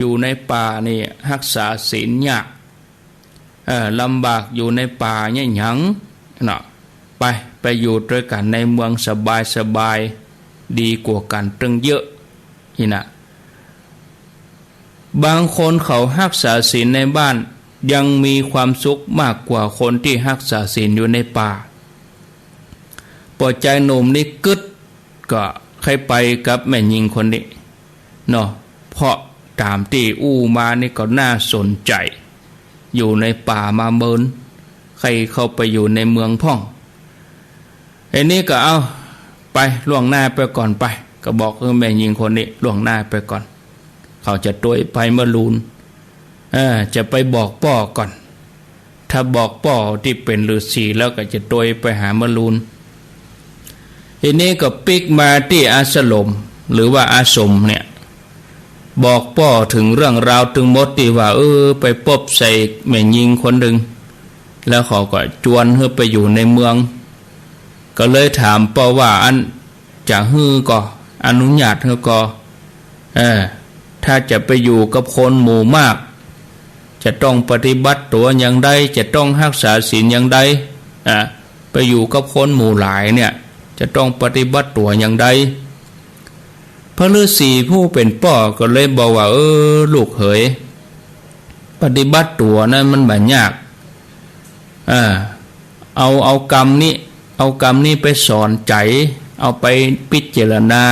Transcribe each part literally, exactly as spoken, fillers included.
อยู่ในป่านี่ฮักษาศีลยาก เออ ลำบากอยู่ในป่าเนี่ยหยังเนาะ ไป ไปอยู่ตวยกั๋นในเมืองสบายๆ ดีกว่ากั๋นตึงเยอะ นี่นะ บางคนเขาฮักษาศีลในบ้าน ยังมีความสุขมากกว่าคนตี้ฮักษาศีลอยู่ในป่า ปอจายหนุ่มนี่กึ๊ด ก็ใค่ไปกับแม่ญิงคนนี้เนาะ เพราะต๋ามตี้อู้มานี่ก็น่าสนใจ๋ อยู่ในป่ามาเมิน ใค่เข้าไปอยู่ในเมืองพ่อง ไอ้นี่ก็เอา ไปล่วงหน้าไปก่อนไป ก็บอกหื้อแม่ญิงคนนี้ล่วงหน้าไปก่อน เขาจะตวยไปเมือลูน เออ จะไปบอกป้อก่อน ถ้าบอกป้อตี้เป๋นฤๅษีแล้วก็จะตวยไปหาเมือลูน ทีนี้ก็ปิ๊กมาตี้อาสรม หรือว่าอาสมเนี่ย บอกป้อเถิงเรื่องราวตึงหมดตี้ว่า เออ ไปปบใส่แม่ญิงคนนึ่ง แล้วเขาก็จวนหื้อไปอยู่ในเมือง ก็เลยถามป้อว่า อัน จะหื้อก่อ อนุญาตหื้อก่อ เออ ถ้าจะไปอยู่กับคนหมู่มาก จะต้องปฏิบัติตั๋วอย่างใด จะต้องฮักษาศีลอย่างใด อ่ะ ไปอยู่กับคนหมู่หลายเนี่ย จะต้องปฏิบัติตั๋วอย่างใด พระฤๅษีผู้เป๋นป้อก็เลยบอกว่า เออ ลูกเหย ปฏิบัติตั๋วนั้นมันบ่ยาก เออ เอา เอากำนี้ เอากำนี้ไปสอนใจ๋ เอาไปพิจารณา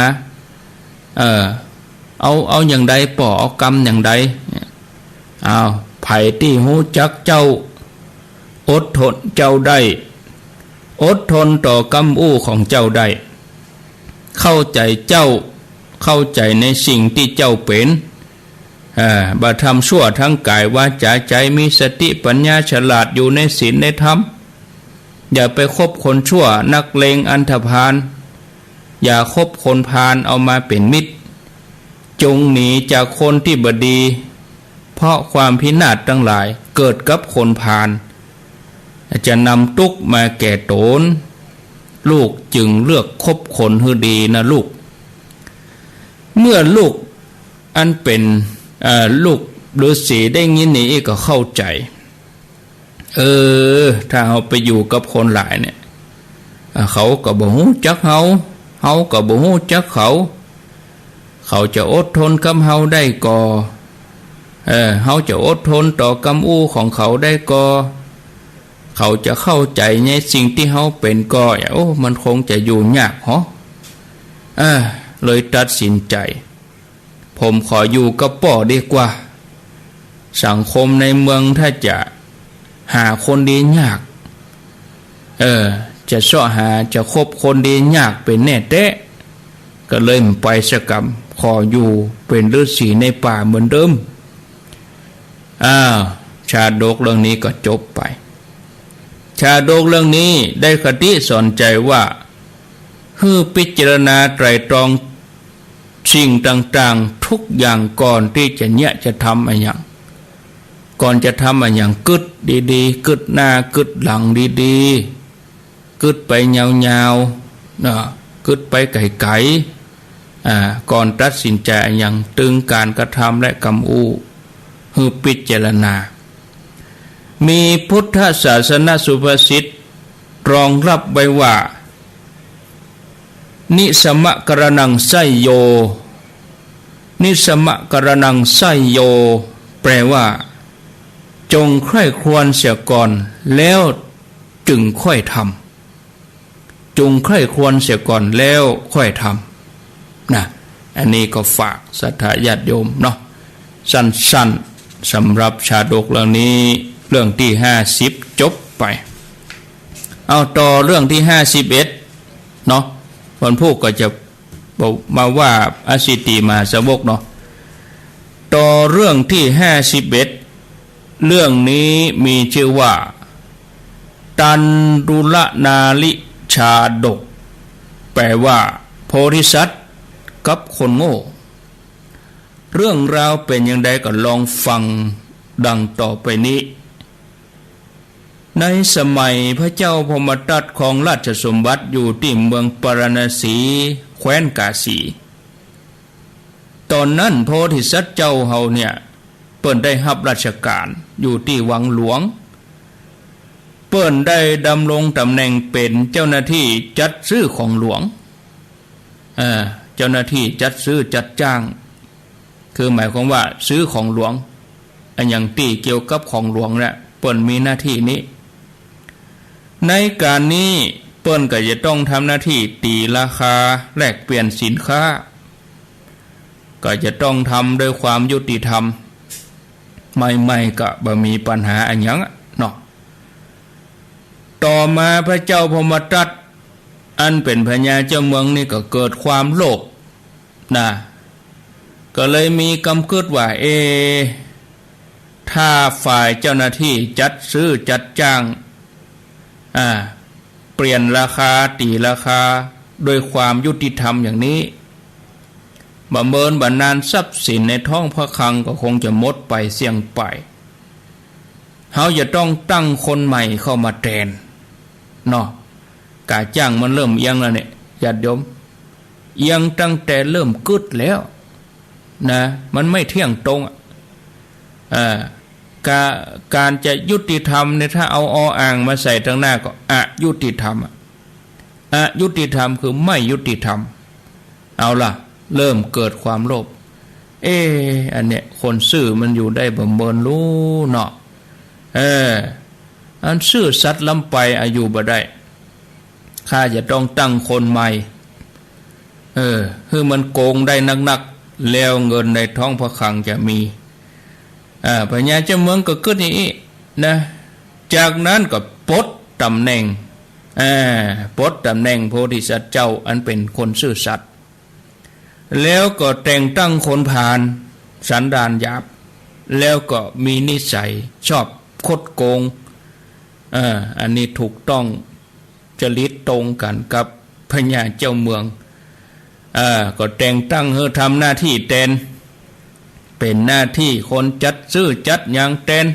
เออ เอา เอาอย่างใดป้อ เอากำอย่างใด เอา ใผตี้ฮู้จักเจ้า อดทนเจ้าได้ อดทนต่อกำอู้ของเจ้าได้ เข้าใจ๋เจ้า เข้าใจ๋ในสิ่งตี้เจ้าเป๋น อ่า บ่ทำชั่วทั้งก๋าย วาจ๋า ใจ๋ มีสติปัญญาฉลาดอยู่ในศีลในธรรม อย่าไปคบคนชั่ว นักเลงอันธพาล อย่าคบคนพาลเอามาเป๋นมิตร จงหนีจากคนตี้บ่ดี เพราะความพินาศตังหลายเกิดกับคนพาล จะนำตุ๊กข์มาแก่ต๋น ลูกจึงเลือกคบคนหื้อดีนะลูก เมื่อลูกอันเป๋น เอ่อ ลูกฤๅษีได้ยินนี่อี้ก็เข้าใจ๋ เออ ถ้าเฮาไปอยู่กับคนหลายเนี่ย อ่ะ เขาก็บ่ฮู้จักเฮา เฮาก็บ่ฮู้จักเขา เขาจะอดทนกับเฮาได้ก่อ เออ เฮาจะอดทนต่อกำอู้ของเขาได้ก่อ เขาจะเข้าใจ๋ในสิ่งตี้เฮาเป๋นก่อ โอ้ มันคงจะอยู่ยากเหาะ เออ เลยตัดสินใจ๋ ผมขออยู่กับป้อดีกว่า สังคมในเมืองถ้าจะหาคนดียาก เออ จะเซาะหา จะคบคนดียากเป๋นแน่แต๊ ก็เลยบ่ไปสักกำ ขออยู่เป๋นฤๅษีในป่าเหมือนเดิม อ้าว ชาดกเรื่องนี้ก็จบไป ชาดกเรื่องนี้ได้คติสอนใจ๋ว่า หื้อพิจารณาไตร่ตรองสิ่งต่างๆ ทุกอย่างก่อนตี้จะเยียะจะทำอะหยัง ก่อนจะทำอะหยังกึ๊ดดีๆ กึ๊ดหน้ากึ๊ดหลังดีๆ กึ๊ดไปยาวๆ เนาะ กึ๊ดไปไก๋ๆ อ่า ก่อนตัดสินใจ๋อะหยัง ตึงก๋านกระทำและกำอู้ หื้อพิจารณา มีพุทธศาสนสุภาษิตรองรับไว้ว่า นิสมะกรณังไสยโย นิสมะกรณังไสยโย แปลว่า จงใคร่ครวญเสียก่อนแล้วจึงค่อยทำ จงใคร่ครวญเสียก่อนแล้วค่อยทำ นะ อันนี้ก็ฝากศรัทธาญาติโยมเนาะ สั้นๆ สำหรับชาดกเรื่องนี้ เรื่องตี้ห้าสิบจบไป เอาต่อเรื่องตี้ห้าสิบเอ็ดเนาะ วันพูกก็จะบอกมาว่าอสิติมหาสาวกเนาะ ต่อเรื่องตี้ห้าสิบเอ็ด เรื่องนี้มีจื้อว่า ตันดุลนาริชาดก แปลว่า โพธิสัตว์กับคนโง่ เรื่องราวเป๋นอย่างใดก็ลองฟังดังต่อไปนี้ ในสมัยพระเจ้าพรหมทัตครองราชสมบัติอยู่ตี้เมืองปาราณสี แคว้นกาสี ต๋อนนั้นโพธิสัตว์เจ้าเฮาเนี่ย เปิ้นได้ฮับราชก๋านอยู่ตี้วังหลวง เปิ้นได้ดำรงต๋ำแหน่งเป๋นเจ้าหน้าตี้จัดซื้อของหลวง อ่า เจ้าหน้าตี้จัดซื้อจัดจ้าง คือหมายความว่าซื้อของหลวง อะหยังตี้เกี่ยวกับของหลวงเนี่ย เปิ้นมีหน้าตี้นี้ ในก๋านนี้เปิ้นก็จะต้องทำหน้าตี้ตี๋ราคาแลกเปลี่ยนสินค้า ก็จะต้องทำด้วยความยุติธรรม ใหม่ๆ ก็บ่มีปัญหาอะหยังอะเนาะ ต่อมาพระเจ้าพรหมทัต อันเป๋นพญาเจ้าเมืองนี่ก็เกิดความโลภนะ ก็เลยมีกำกึ๊ดว่า เอ ถ้าฝ่ายเจ้าหน้าตี้จัดซื้อจัดจ้าง อ่า เปลี่ยนราคา ตี๋ราคา ด้วยความยุติธรรมอย่างนี้ บ่าเมินบ่านานทรัพย์สินในท้องพระคลังก็คงจะหมดไปเสี้ยงไป เฮาจะต้องตั้งคนใหม่เข้ามาแตนเนาะ ก๋าจ้างมันเริ่มเอียงแล้วเนี่ย ญาติโยม เอียงตั้งแต่เริ่มกึ๊ดแล้วนะ มันไม่เที่ยงตรงอะ อ่า ก๋า- ก๋านจะยุติธรรมเนี่ย ถ้าเอา อ อ่าง มาใส่ตังหน้าก็อยุติธรรมอะ อยุติธรรมคือไม่ยุติธรรม เอาล่ะ เริ่มเกิดความโลภ เอ อันเนี้ย คนซื่อมันอยู่ได้บ่าเมินลูเนาะ เออ อันซื่อสัตย์ล้ำไปอะอยู่บ่ได้ ข้าจะต้องตั้งคนใหม่ เออ หื้อมันโกงได้นักๆ แล้วเงินในท้องพระคลังจะมี อ่า พญาเจ้าเมืองก็กึ๊ดอย่างอี้นะ จากนั้นก็ปลดต๋ำแหน่ง อ่า ปลดต๋ำแหน่งโพธิสัตว์เจ้าอันเป๋นคนซื่อสัตย์ แล้วก็แต่งตั้งคนพาลสันดานหยาบ แล้วก็มีนิสัยชอบคดโกง เออ อันนี้ถูกต้อง จริตตรงกั๋นกับพญาเจ้าเมือง เออ ก็แต่งตั้งหื้อทำหน้าตี้แตน เป๋นหน้าตี้คนจัดซื้อจัดหยังแตน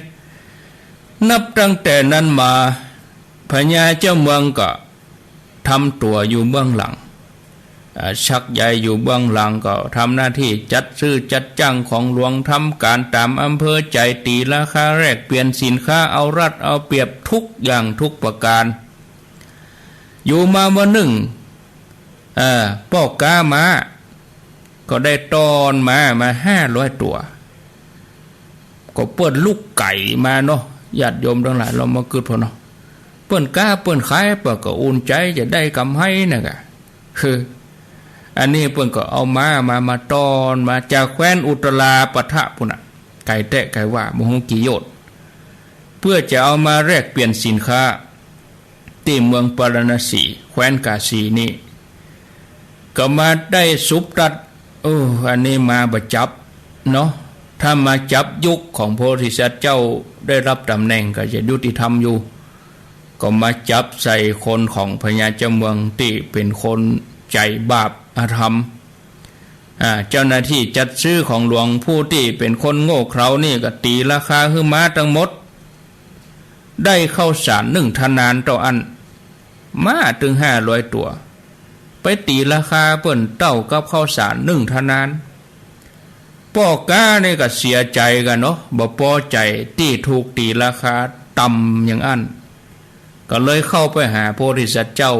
นับตั้งแต่นั้นมา พญาเจ้าเมืองก็ทำตั๋วอยู่เบื้องหลัง อ่า ชักใยอยู่เบื้องหลัง ก็ทำหน้าตี้จัดซื้อจัดจ้างของหลวง ทำก๋านต๋ามอำเภอใจ๋ ตี๋ราคาแลกเปลี่ยนสินค้า เอารัดเอาเปรียบทุกอย่างทุกประก๋าน อยู่มาวันนึ่ง เอ่อ ป้อก๊าม้า ก็ได้ต้อนม้ามาห้าร้อยตั๋ว ก็เปิ้นลุกไก๋มาเนาะ ญาติโยมตังหลาย ลองมากึ๊ดผ่อเนาะ เปิ้นก๊าเปิ้นขาย เปิ้นก็อุ่นใจ๋จะได้ก๋ำไรนั่นกะ คือ อันนี้เปิ้นก็เอาม้ามา มาต้อนมาจากแคว้นอุตตราปะทะปู๊นน่ะ ไก๋แต๊ไก๋ว่า บ่ฮู้กี่โยชน์ เปื้อจะเอามาแลกเปลี่ยนสินค้า ตี้เมืองปาราณสี แคว้นกาสีนี่ ก็มาได้สุบตัด โอ้ อันนี้มาบ่จับเนาะ ถ้ามาจับยุคของโพธิสัตว์เจ้าได้ฮับต๋ำแหน่งก็จะยุติธรรมอยู่ ก็มาจับใส่คนของพญาเจ้าเมืองตี้เป๋นคนใจ๋บาปอธรรม อ่า เจ้าหน้าตี้จัดซื้อของหลวงผู้ตี้เป๋นคนโง่เขลานี่ก็ตี๋ราคาหื้อม้าตังหมด ได้ข้าวสารนึ่งทนานเต้าอั้น ม้าตึงห้าร้อยตั๋ว ไปตี๋ราคาเปิ้นเต้ากับข้าวสารนึ่งทนาน ป้อก๊านี่ก็เสียใจ๋กั๋นเนาะ บ่ปอใจ๋ตี้ถูกตี๋ราคาต่ำอย่างอั้น ก็เลยเข้าไปหาโพธิสัตว์เจ้า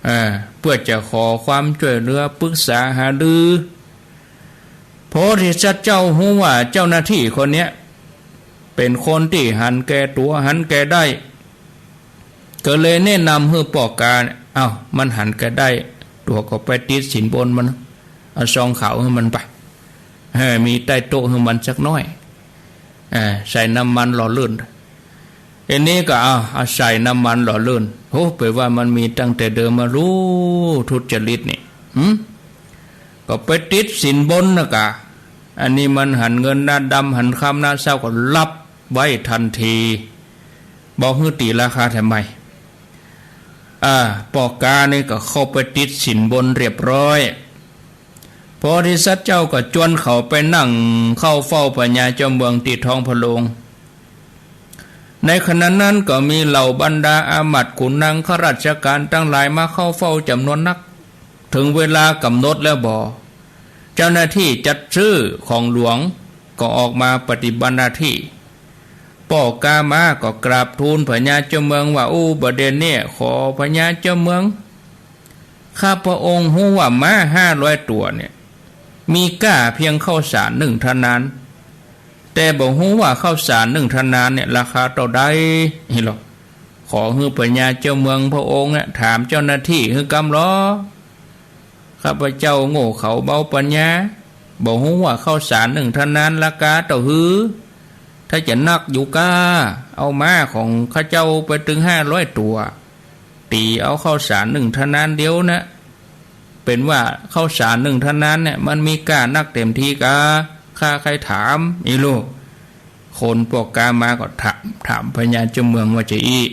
เอ่อ เปื้อจะขอความจ้วยเหลือ ปึกษาหารือ โพธิสัตว์เจ้าฮู้ว่าเจ้าหน้าตี้คนเนี้ย เป๋นคนตี้หันแก่ตั๋ว หันแก่ได้ ก็เลยแนะนำหื้อป้อก๊าเนี่ย เอ้า มันหันแก่ได้ ตั๋วก็ไปติดสินบนมัน เอาซองขาวหื้อมันไป เออ มีใต้โต๊ะหื้อมันสักหน้อย เออ ใส่น้ำมันหล่อลื่น อันนี้ก็เอา เอาใส่น้ำมันหล่อลื่น โห แปลว่ามันมีตั้งแต่เดิมมาลู ทุจริตนี่ หึ ก็ไปติดสินบนน่ะกะ อันนี้มันหันเงินหน้าดำ หันค่ำหน้าเศร้า ก็ลับไว้ตันที บ่หื้อตี๋ราคาแถมใหม่ อ่า ป้อก๊านี่ก็เข้าไปติดสินบนเรียบร้อย โพธิสัตว์เจ้าก็จวนเขาไปนั่งเข้าเฝ้าพญาเจ้าเมืองตี้ท้องพระโรง ในขณะนั้นก็มีเหล่าบรรดาอามัตย์ขุนนางข้าราชก๋านตังหลายมาเข้าเฝ้าจ๋ำนวนนัก เถิงเวลากำหนดแล้วบ่ เจ้าหน้าตี้จัดซื้อของหลวงก็ออกมาปฏิบัติหน้าตี้ ป้อกามาก็กราบทูลพญาเจ้าเมืองว่า อู้ บ่าเดี่ยวนี้ขอพญาเจ้าเมือง ข้าพระองค์ฮู้ว่าม้าห้าร้อยตั๋วเนี่ย มีก้าเพียงข้าวสารนึ่งเต้านั้น แต่บ่ฮู้ว่าข้าวสารนึ่งเต้านั้นเนี่ยราคาเต้าใด นี่หลอ ขอหื้อพญาเจ้าเมืองพระองค์อะถามเจ้าหน้าตี้หื้อกำลอ ข้าพเจ้าโง่เขลาเบาปัญญา บ่ฮู้ว่าข้าวสารนึ่งเต้านั้นราคาเต้าหื้อ ถ้าจะนักอยู่ก้า เอาม้าของข้าเจ้าไปตึงห้าร้อยตั๋ว ตี๋เอาข้าวสารนึ่งเต้านั้นเดียวนะ เป๋นว่าข้าวสารนึ่งเต้านั้นเนี่ยมันมีก้านักเต็มตี้ก้า ข้าใค่ถาม อี้ลูก คนป้อกามาก็ถาม ถามพญาเจ้าเมืองว่าจะอี้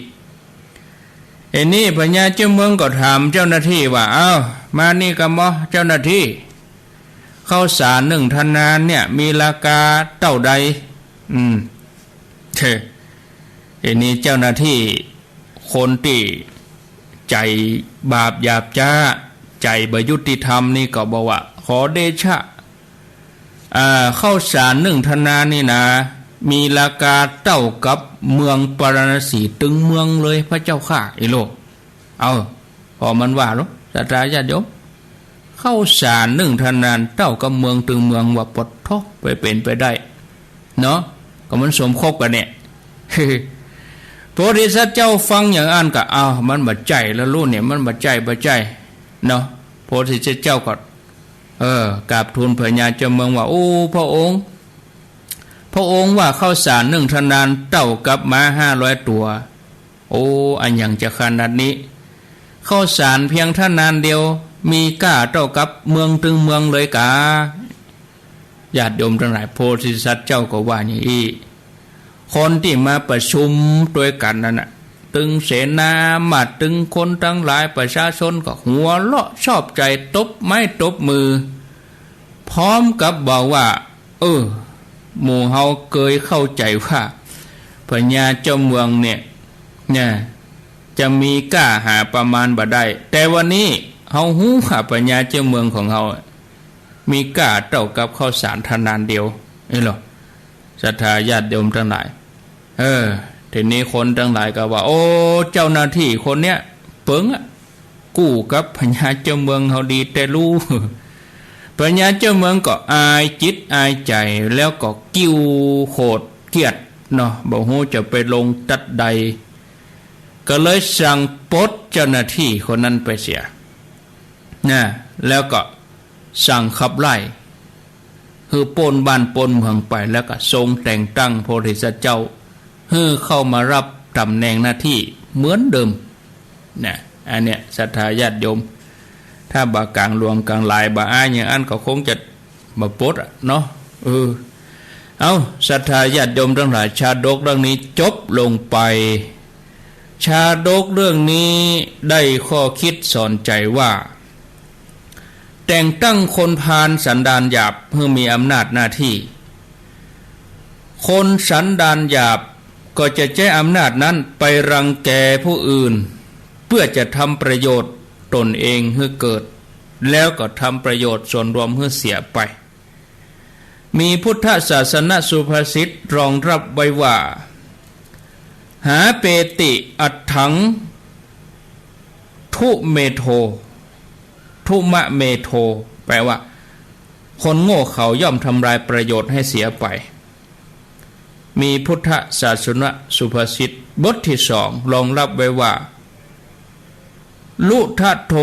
เอ็นนี้พญาเจ้าเมืองก็ถามเจ้าหน้าตี้ว่า เอ้า มานี่กำบ่เจ้าหน้าตี้ ข้าวสารนึ่งเต้านั้นเนี่ยมีราคาเต้าใด อืม เฮ้ เอ็นนี้เจ้าหน้าตี้คนตี้ใจ๋บาปหยาบจ๊า ใจ๋บ่ยุติธรรมนี่ก็บอกว่า ขอเดชะ อ่า ข้าวสารนึ่งเต้านั้นนี่นะ มีราคาเต้ากับเมืองปาราณสีตึงเมืองเลยพระเจ้าข้า อี้ลูก เอ้า ปอมันว่าลูก ศรัทธาญาติโยม ข้าวสารนึ่งเต้านั้นเต้ากับเมืองตึงเมือง ว่าปะโถะ ไปเป๋นไปได้ เนาะ ก็มันสมคบกั๋นเนี่ย โพธิสัตว์เจ้าฟังอย่างอั้นก็ เอ้า มันบ่ใจ้แล้วลูกเนี่ย มันบ่ใจ้ บ่ใจ้ เนาะ โพธิสัตว์เจ้าก็ เออ กราบทูลพญาเจ้าเมืองว่า โอ้ พระองค์ พระองค์ว่าข้าวสารนึ่งเต้านั้นเต้ากับม้าห้าร้อยตั๋ว โอ้ อะหยังจะขนาดนี้ ข้าวสารเพียงเต้านั้นเดียว มีก้าเต้ากับเมืองตึงเมืองเลยก้า ญาติโยมตังหลาย โพธิสัตว์เจ้าก็ว่าอย่างอี้ คนตี้มาประชุมตวยกั๋นนั้นน่ะ ตึงเสนามาตย์ ตึงคนตังหลาย ประชาชนก็หัวเราะชอบใจ๋ ตบไม้ตบมือ พร้อมกับบอกว่า เออ หมู่เฮาเกยเข้าใจ๋ว่า พญาเจ้าเมืองเนี่ย เนี่ย จะมีก้าหาประมาณบ่ได้ แต่วันนี้เฮาฮู้ว่าพญาเจ้าเมืองของเฮา มีก้าเต้ากับข้าวสารเต้านั้นเดียว เอ้ยเหรอ ศรัทธาญาติโยมตังหลาย เออ ทีนี้คนตังหลายก็ว่า โอ้ เจ้าหน้าตี้คนเนี้ย เปิงอะ กู้กับพญาเจ้าเมืองเฮาดีแต๊ลู่ พญาเจ้าเมืองก็อายจิตอายใจ๋ แล้วก็กิ้วโขดเคียดเนาะ บ่ฮู้จะไปลงตั๊ดใด ก็เลยสั่งปลดเจ้าหน้าตี้คนนั้นไปเสีย นะ แล้วก็สั่งขับไล่ หื้อป๊นบ้านป๊นเมืองไป แล้วก็ทรงแต่งตั้งโพธิสัตว์เจ้า หื้อเข้ามาฮับต๋ำแหน่งหน้าตี้เหมือนเดิม นะ อันเนี้ย ศรัทธาญาติโยม ถ้าบ่ากลางหลวงกลางหลาย บ่าอ้ายอย่างอั้นก็คงจะบ่ปลดอะเนาะ เออ เอ้า ศรัทธาญาติโยมตังหลาย ชาดกเรื่องนี้จบลงไป ชาดกเรื่องนี้ได้ข้อคิดสอนใจ๋ว่า แต่งตั้งคนพาลสันดานหยาบหื้อมีอำนาจหน้าตี้ คนสันดานหยาบก็จะใจ๊อำนาจนั้นไปรังแกผู้อื่น เพื่อจะทำประโยชน์ตนเองหื้อเกิด แล้วก็ทำประโยชน์ส่วนรวมหื้อเสียไป มีพุทธศาสนสุภาษิตรองรับไว้ว่า หาเปติอัตถัง ทุเมโท ทุมะเมโท แปลว่า คนโง่เขาย่อมทำลายประโยชน์ให้เสียไป มีพุทธศาสนสุภาษิตบทที่สองรองรับไว้ว่า ลุทะโท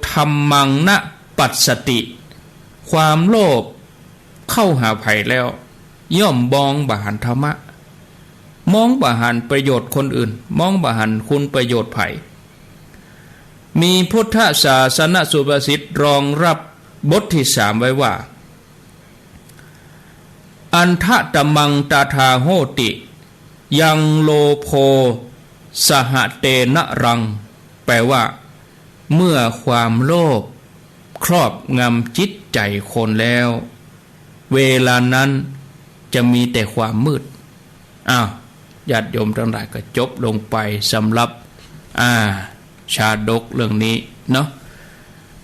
ธัมมังนะปัสสติ ความโลภเข้าหาใผแล้ว ย่อมมองบ่หันธรรมะ มองบ่หันประโยชน์คนอื่น มองบ่หันคุณประโยชน์ใผ มีพุทธศาสนสุภาษิตรองรับบทที่สามไว้ว่า อันทะตะมังตาทาโหติ ยังโลโภสหะเตนะรัง แปลว่า เมื่อความโลภครอบงำจิตใจ๋คนแล้ว เวลานั้นจะมีแต่ความมืด อ้าว ญาติโยมตังหลาย ก็จบลงไปสำหรับ อ่า ชาดกเรื่องนี้เนาะ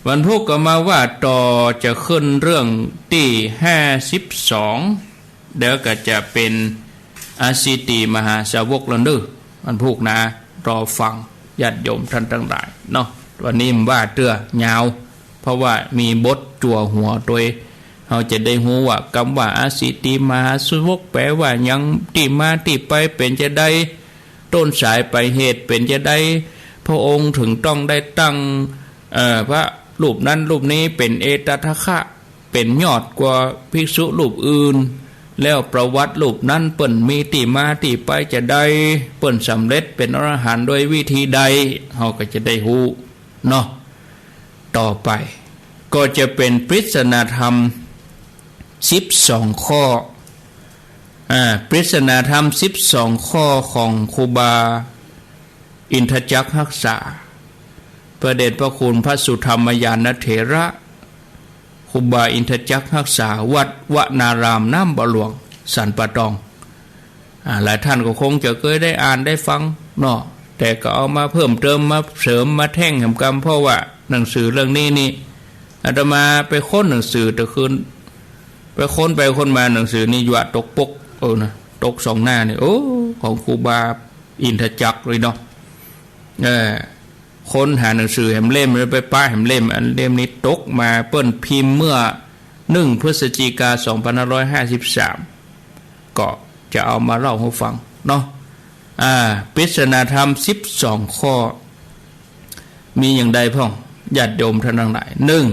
วันพูกก็มาว่าต่อ จะขึ้นเรื่องตี้ห้าสิบสอง เดี๋ยวก็จะเป๋นอสิติมหาสาวกแล้วเน่อ วันพูกนะ รอฟังญาติโยมต้านตังหลายเนาะ วันนี้บ่ว่าเตื้อยาว เพราะว่ามีบทจั่วหัวตวย เฮาจะได้ฮู้ว่ากำว่าอสิติมหาสาวกแป๋ว่าหยัง ตี้มาตี้ไปเป๋นจาใด ต้นสายป๋ายเหตุเป๋นจาใด พระองค์เถิงต้องได้ตั้ง เอ่อ พระรูปนั้นรูปนี้เป๋นเอตทัคคะ เป๋นยอดกว่าภิกษุรูปอื่น แล้วประวัติรูปนั้นเปิ้นมีตี้มาตี้ไปจาใด เปิ้นสำเร็จเป๋นอรหันต์โดยวิธีใด เฮาก็จะได้ฮู้เนาะ ต่อไปก็จะเป๋นปริศนาธรรมสิบสองข้อ อ่า ปริศนาธรรมสิบสองข้อของครูบาอินทจักรฮักษา พระเดชพระคุณพระสุธรรมญาณเถระ ครูบาอินทจักรฮักษา วัดวนารามน้ำบ่อหลวง สันป่าตอง อ่า หลายต้านก็คงจะเกยได้อ่านได้ฟังเนาะ แต่ก็เอามาเพิ่มเติม มาเสริม มาแถมแหมกำ เพราะว่าหนังสือเล่มนี้นี่ อาตมาไปค้นหนังสือแต่คืน ไปค้นไปค้นมาหนังสือนี่หยวกตกปก เออนะ ตกสองหน้านี่ โอ้ ของครูบาอินทจักรเลยเนาะ เออ ค้นหาหนังสือแหมเล่ม แล้วไปปะแหมเล่ม อันเล่มนี้ตกมา เปิ้นพิมพ์เมื่อหนึ่งพฤศจิกาสองพันห้าร้อยห้าสิบสาม ก็จะเอามาเล่าหื้อฟังเนาะ อ่า ปริศนาธรรมสิบสองข้อ มีอย่างใดพ่อง ญาติโยมต้านตังหลาย หนึ่ง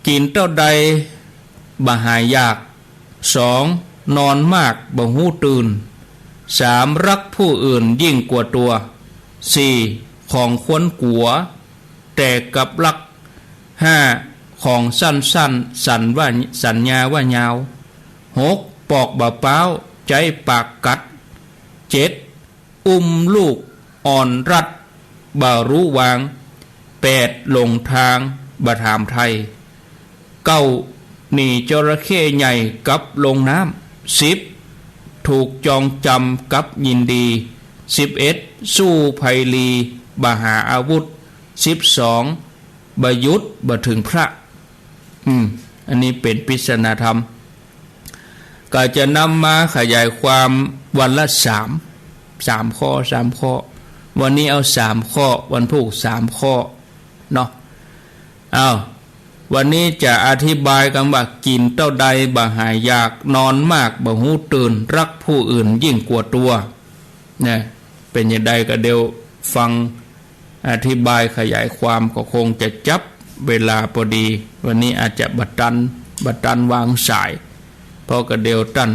กิ๋นเต้าใดบ่หายอยาก สอง นอนมากบ่ฮู้ตื่น สาม ฮักผู้อื่นยิ่งกว่าตั๋ว สี่ ของควรกั๋ว แต่กลับฮัก ห้า ของสั้นๆ สัญว่า สัญญาว่ายาว หก ปอกบ่าป๊าว ใจ๊ปากกัด เจ็ด อุ้มลูกอ่อนรัด บ่ฮู้วาง แปด หลงตาง บ่ถามไถ่ เก้า หนีจระเข้ใหญ่กลับลงน้ำ สิบ ถูกจองจำกลับยินดี สิบเอ็ด สู้ภัยลี บ่หาอาวุธ สิบสอง บ่หยุดบ่เถิงพระ อืม อันนี้เป๋นปริศนาธรรม ก็จะนำมาขยายความวันละสาม สามข้อ สามข้อ วันนี้เอาสามข้อ วันพูกสามข้อเนาะ อ้าว วันนี้จะอธิบายกำว่า กิ๋นเต้าใดบ่หายอยาก นอนมากบ่ฮู้ตื่น ฮักผู้อื่นยิ่งกว่าตั๋ว นะ เป๋นอย่างใดก็เดี๋ยวฟัง อธิบายขยายความก็คงจะจับเวลาพอดี วันนี้อาจจะบ่ตัน บ่ตันวางสาย เพราะก็เดี๋ยวต้าน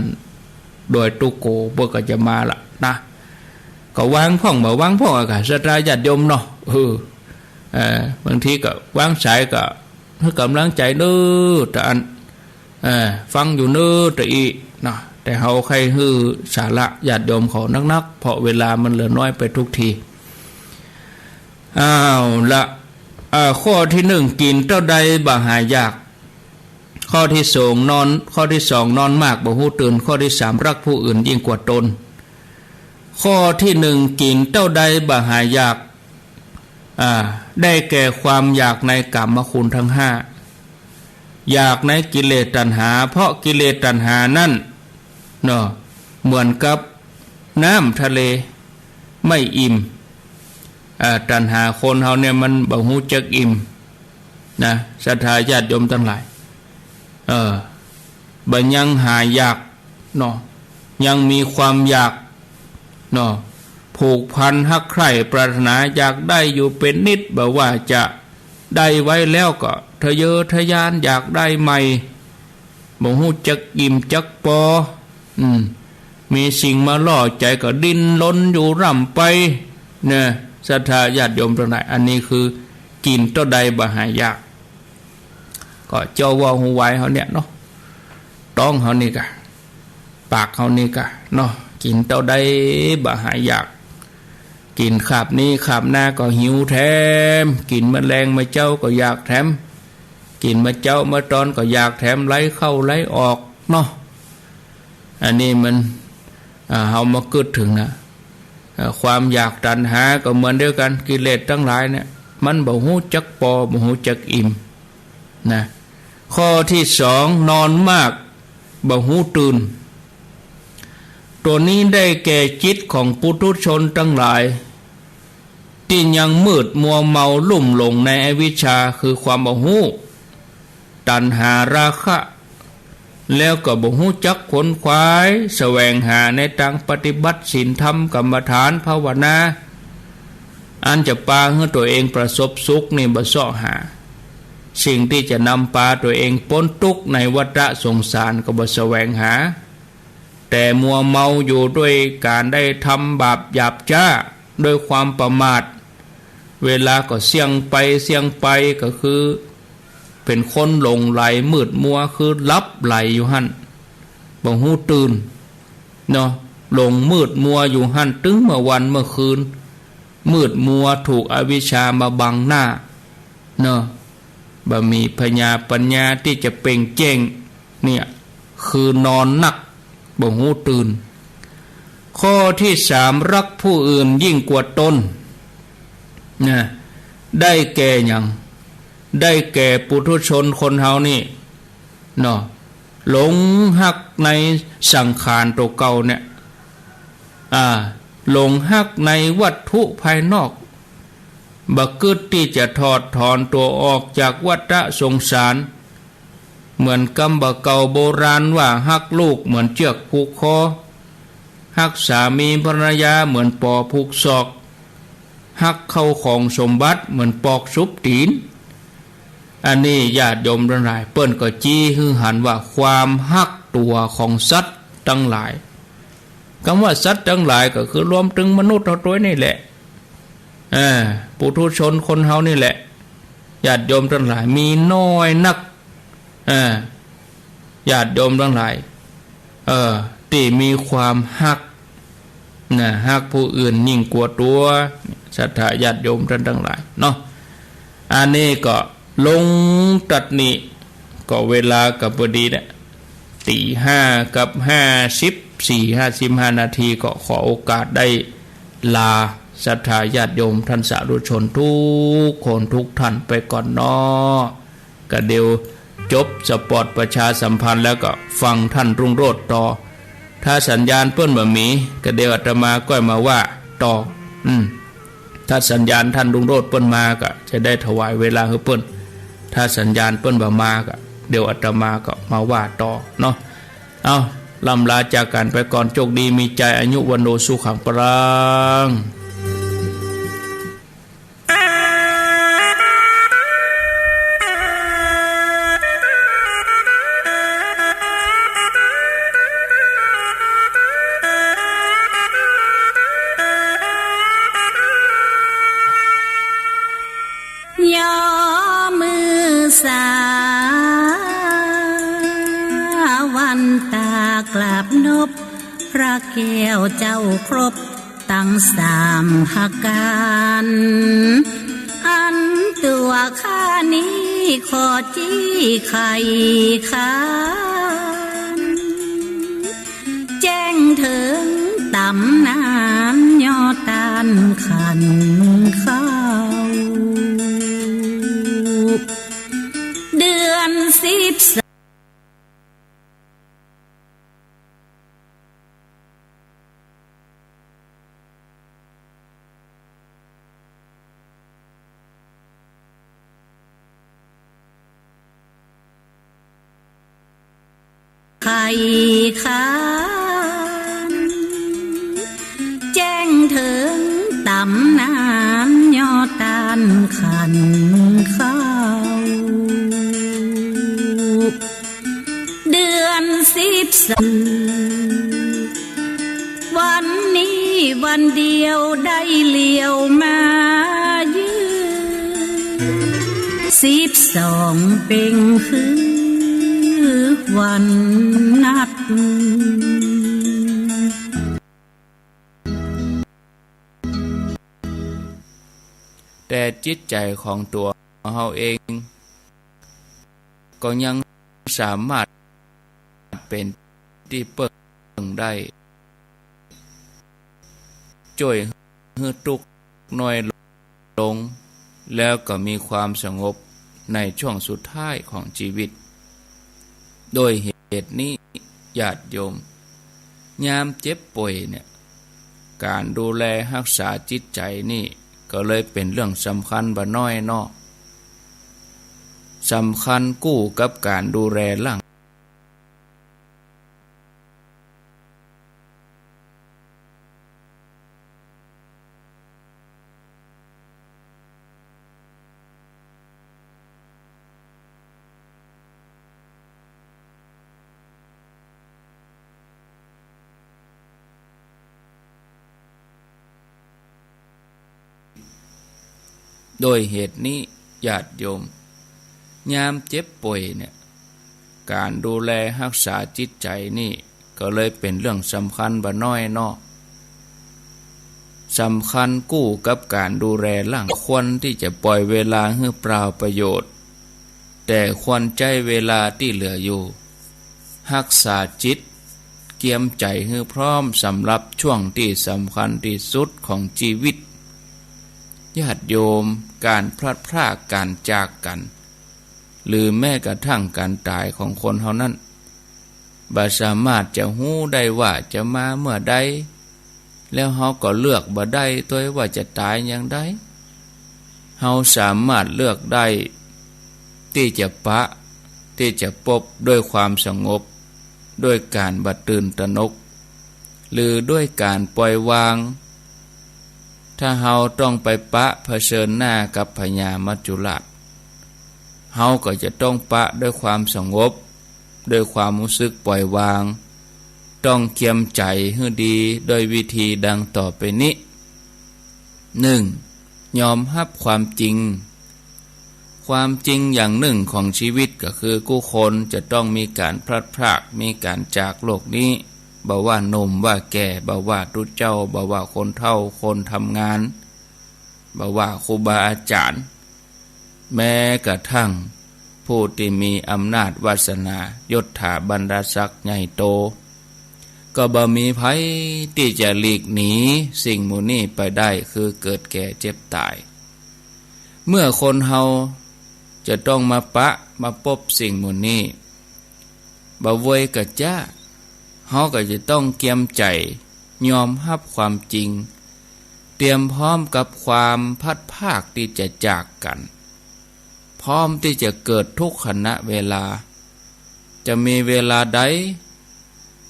ดอยตุ๊โกเปิ้นก็จะมาละนะ ก็วางพ่องบ่วางพ่องอะค่ะ ศรัทธาญาติโยมเนาะ เออ เอ่อ บางทีก็วางสายก็หื้อกำลังใจ๋เน่อ แต่อัน เออ ฟังอยู่เน่อแต่อี้เนาะ แต่เฮาใค่หื้อสาระญาติโยมเขานักๆ เพราะเวลามันเหลือน้อยไปทุกที เอาละ เอ่อ ข้อตี้หนึ่ง กิ๋นเต้าใดบ่หายอยาก ข้อตี้สอง นอน ข้อตี้สอง นอนมากบ่ฮู้ตื่น ข้อตี้สาม ฮักผู้อื่นยิ่งกว่าตน ข้อตี้หนึ่ง กิ๋นเต้าใดบ่หายอยาก อ่า ได้แก่ความอยากในกามคุณทั้งห้า อยากในกิเลสตัณหา เพราะกิเลสตัณหานั้นเนาะ เหมือนกับน้ำทะเลไม่อิ่ม อ่า ตัณหาคนเฮาเนี่ยมันบ่ฮู้จักอิ่มนะ ศรัทธาญาติโยมตังหลาย เออ บ่ยังหายอยากเนาะ ยังมีความอยากเนาะ ผูกพันฮักใคร่ปรารถนาอยากได้อยู่เป๋นนิด บ่ว่าจะได้ไว้แล้วก็ทะเยอทะยานอยากได้ใหม่ บ่ฮู้จักอิ่มจักปอ อืม มีสิ่งมาล่อใจ๋ก็ดิ้นรนอยู่ร่ำไป เนี่ย ศรัทธาญาติโยมตังหลาย อันนี้คือกิ๋นเต้าใดบ่หายอยาก ก็เจ้าว่าฮู้วายเฮาเนี่ยเนาะ ต๊องเฮานี่กะ ปากเฮานี่กะเนาะ กิ๋นเต้าใดบ่หายอยาก กิ๋นคาบนี้คาบหน้าก็หิวแถม กิ๋นเมื่อแลงเมื่อเจ๊าก็อยากแถม กิ๋นเมื่อเจ๊าเมื่อตอนก็อยากแถม ไหลเข้าไหลออกเนาะ อันนี้มัน อ่า เฮามากึ๊ดเถิงนะ อ่า ความอยากตัณหาก็เหมือนเดียวกั๋น กิเลสตังหลายเนี่ย มันบ่ฮู้จักปอ บ่ฮู้จักอิ่ม นะ ข้อตี้สอง นอนมาก บ่ฮู้ตื่น ตั๋วนี้ได้แก่จิตของปุถุชนตังหลาย ตี้ยังมืดมัวเมาลุ่มหลงในอวิชชา คือความบ่ฮู้ ตัณหาราคะ แล้วก็บ่ฮู้จักขวนขวายแสวงหาในตางปฏิบัติศีลธรรมกรรมฐานภาวนา อันจะปาหื้อตั๋วเองประสบสุขนี่บ่เซาะหา สิ่งตี้จะนำปาตั๋วเองป๊นตุ๊กข์ในวัฏสงสารก็บ่แสวงหา แต่มัวเมาอยู่ด้วยก๋านได้ทำบาปหยาบจ๊า ด้วยความประมาท เวลาก็เสี้ยงไปเสี้ยงไป ก็คือเป๋นคนหลงใหลมืดมัว คือหลับใหลอยู่หั้น บ่ฮู้ตื่น เนาะ หลงมืดมัวอยู่หั้น ตึงเมื่อวันเมื่อคืน มืดมัวถูกอวิชชามาบังหน้า เนาะ บ่มีผญาปัญญาตี้จะเป่งแจ้ง เนี่ย คือนอนนัก บ่ฮู้ตื่น ข้อตี้สาม ฮักผู้อื่นยิ่งกว่าตน นะ ได้แก่หยัง ได้แก่ปุถุชนคนเฮานี่ เนาะ หลงฮักในสังขารตั๋วเก่าเนี่ย อ่า หลงฮักในวัตถุภายนอก บ่กึ๊ดตี้จะถอดถอนตั๋วออกจากวัฏสงสาร เหมือนกำบ่าเก่าโบราณว่า ฮักลูกเหมือนเจื้อกผูกคอ ฮักสามีภรรยาเหมือนปอผูกศอก ฮักเข้าของสมบัติเหมือนปอกสุบตี๋น อันนี้ญาติโยมตังหลาย เปิ้นก็จี้หื้อหันว่าความฮักตั๋วของสัตว์ตังหลาย กำว่าสัตว์ตังหลายก็คือรวมเถิงมนุษย์เฮาตวยนี่แหละ เออ ปุถุชนคนเฮานี่แหละ ญาติโยมตังหลาย มีน้อยนัก เออ ญาติโยมตังหลาย เออ ตี้มีความฮัก นะ ฮักผู้อื่นยิ่งกว่าตั๋ว ศรัทธาญาติโยมต้านตังหลายเนาะ อันนี้ก็ลงตัดนี้ ก็เวลาก็ปอดีเนี่ย ตี๋ห้ากับห้าสิบสี่ ห้าสิบห้านาที ก็ขอโอกาสได้ลาศรัทธาญาติโยมต้านสาธุชนกู้คนกู้ต้านไปก่อนเนาะ ก็เดี๋ยวจบสปอตประชาสัมพันธ์แล้วก็ฟังต้านรุ่งโรจน์ต่อ ถ้าสัญญาณเปิ้นบ่มี ก็เดี๋ยวอาตมาก้อยมาว่าต่อ อืม ถ้าสัญญาณต้านรุ่งโรจน์เปิ้นมาก็จะได้ถวายเวลาหื้อเปิ้น ถ้าสัญญาณเปิ้นบ่มาก็เดี๋ยวอาตมาก็มาว่าต่อเนาะ เอ้า ล่ำลาจากกั๋นไปก่อน โจคดีมีชัย อายุ วัณโณ สุขัง พลัง ย่อมือสา วันตากราบนบ พระแก้วเจ้าครบตังสามประก๋าน อันตั๋วข้านี้ขอจี้ไขค้าน แจ้งเถิงต๋ำนานยอดต้านขันเข้า เดือนสิบสอง ไขค้าน แจ้งเถิงต๋ำนานยอดต้านขันเข้า เดือนสิบสอง วันนี้วันเดียวได้เหลียวมาเยือน สิบสองเพ็งคือวันนัด แต่จิตใจ๋ของตั๋วเฮาเอง ก็ยังสามารถเป๋นตี้เปิ้งได้ จ้วยหื้อตุ๊กข์น้อยลง แล้วก็มีความสงบในช่วงสุดท้ายของชีวิต โดยเหตุนี้ญาติโยม ยามเจ็บป่วยเนี่ย ก๋านดูแลฮักษาจิตใจ๋นี่ก็เลยเป๋นเรื่องสำคัญบ่น้อยเนาะ สำคัญกู้กับก๋านดูแลร่าง โดยเหตุนี้ญาติโยม ยามเจ็บป่วยเนี่ย ก๋านดูแลฮักษาจิตใจ๋นี่ก็เลยเป๋นเรื่องสำคัญบ่น้อยเนาะ สำคัญกู้กับก๋านดูแลร่าง ควรตี้จะป่อยเวลาหื้อเปล่าประโยชน์ แต่ควรใจ๊เวลาตี้เหลืออยู่ ฮักษาจิต เกียมใจ๋หื้อพร้อมสำหรับช่วงตี้สำคัญตี้สุดของจีวิต ญาติโยม ก๋านพลัดพราก ก๋านจากกั๋น หรือแม้กระทั่งก๋านต๋ายของคนเฮานั้น บ่สามารถจะฮู้ได้ว่าจะมาเมื่อใด แล้วเฮาก็เลือกบ่ได้ตวยว่าจะต๋ายยามใด เฮาสามารถเลือกได้ ตี้จะปะ ตี้จะปบด้วยความสงบ ด้วยก๋านบ่ตื่นตระหนก หรือด้วยก๋านป่อยวาง ถ้าเฮาต้องไปปะเผชิญหน้ากับพญามัจจุราช เฮาก็จะต้องปะด้วยความสงบ ด้วยความฮู้สึกป่อยวาง ต้องเกียมใจ๋หื้อดีด้วยวิธีดังต่อไปนี้ หนึ่ง ยอมฮับความจริง ความจริงอย่างนึ่งของจีวิตก็คือกู้คนจะต้องมีก๋านพลัดพราก มีก๋านจากโลกนี้ บ่ว่าหนุ่มว่าแก่ บ่ว่าตุ๊เจ้า บ่ว่าคนเฒ่า คนทำงาน บ่ว่าครูบาอาจ๋ารย์ แม้กระทั่งผู้ตี้มีอำนาจวาสนา ยศถาบรรดาศักดิ์ใหญ่โต ก็บ่มีใผตี้จะหลีกหนีสิ่งหมู่นี้ไปได้ คือเกิดแก่เจ็บต๋าย เมื่อคนเฮาจะต้องมาปะมาปบสิ่งหมู่นี้ บ่เวยก็จ๊า เฮาก็จะต้องเกียมใจ๋ยอมฮับความจริง เตรียมพร้อมกับความพลัดพรากตี้จะจากกั๋น พร้อมตี้จะเกิดทุกขณะเวลา จะมีเวลาใด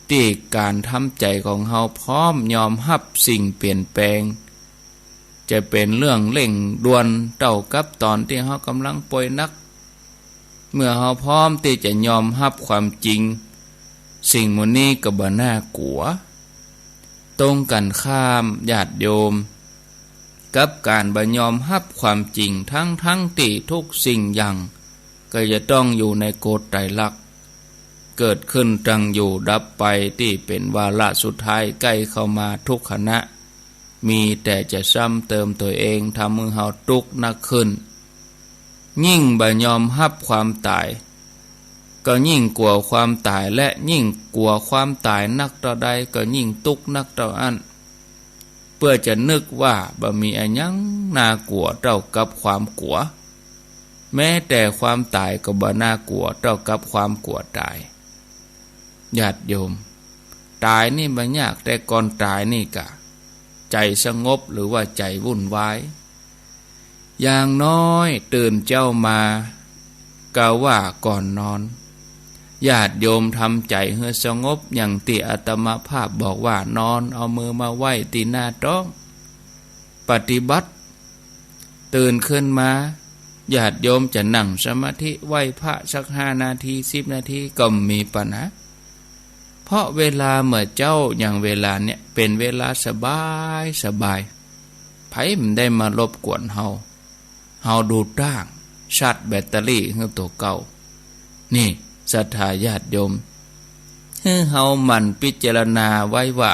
ตี้ก๋านทำใจ๋ของเฮาพร้อมยอมฮับสิ่งเปลี่ยนแปลง จะเป๋นเรื่องเร่งด่วนเต้ากับต๋อนตี้เฮาก่ำลังป่วยหนัก เมื่อเฮาพร้อมตี้จะยอมฮับความจริง สิ่งหมู่นี้ก็บ่น่ากั๋ว ตรงกั๋นข้ามญาติโยม กับก๋านบ่ยอมฮับความจริง ทั้งๆ ตี้ทุกสิ่งอย่างก็จะต้องอยู่ในกฎไตรลักษณ์ เกิดขึ้นตั้งอยู่ดับไป ตี้เป๋นวาระสุดท้ายใก้เข้ามาทุกขณะ มีแต่จะซ้ำเติมตั๋วเอง ทำหื้อเฮาตุ๊กข์นักขึ้น ยิ่งบ่ยอมฮับความต๋าย ก็ยิ่งกั๋วความต๋าย และยิ่งกั๋วความต๋ายนักเต้าใด ก็ยิ่งตุ๊กข์นักเต้าอั้น เปื้อจะนึกว่าบ่มีอะหยังน่ากั๋วเต้ากับความกั๋ว แม้แต่ความต๋ายก็บ่น่ากั๋วเต้ากับความกั๋วต๋าย ญาติโยม ต๋ายนี่บ่ยาก แต่ก่อนต๋ายนี่กะ ใจ๋สงบหรือว่าใจ๋วุ่นวาย อย่างน้อยตื่นเจ๊ามา กาว่าก่อนนอน ญาติโยมทำใจ๋หื้อสงบ อย่างตี้อาตมาภาพบอกว่า นอนเอามือมาไว้ตี้หน้าต๊อง ปฏิบัติ ตื่นขึ้นมา ญาติโยมจะนั่งสมาธิไหว้พระสักห้านาที สิบนาที ก็บ่มีปัญหา เพราะเวลาเมื่อเจ๊าอย่างเวลาเนี่ย เป๋นเวลาสบายสบาย ใผบ่ได้มารบกวนเฮา เฮาดูต้าง ชาร์จแบตเตอรี่หื้อตั๋วเก่า นี่ ศรัทธาญาติโยม หื้อเฮาหมั่นพิจารณาไว้ว่า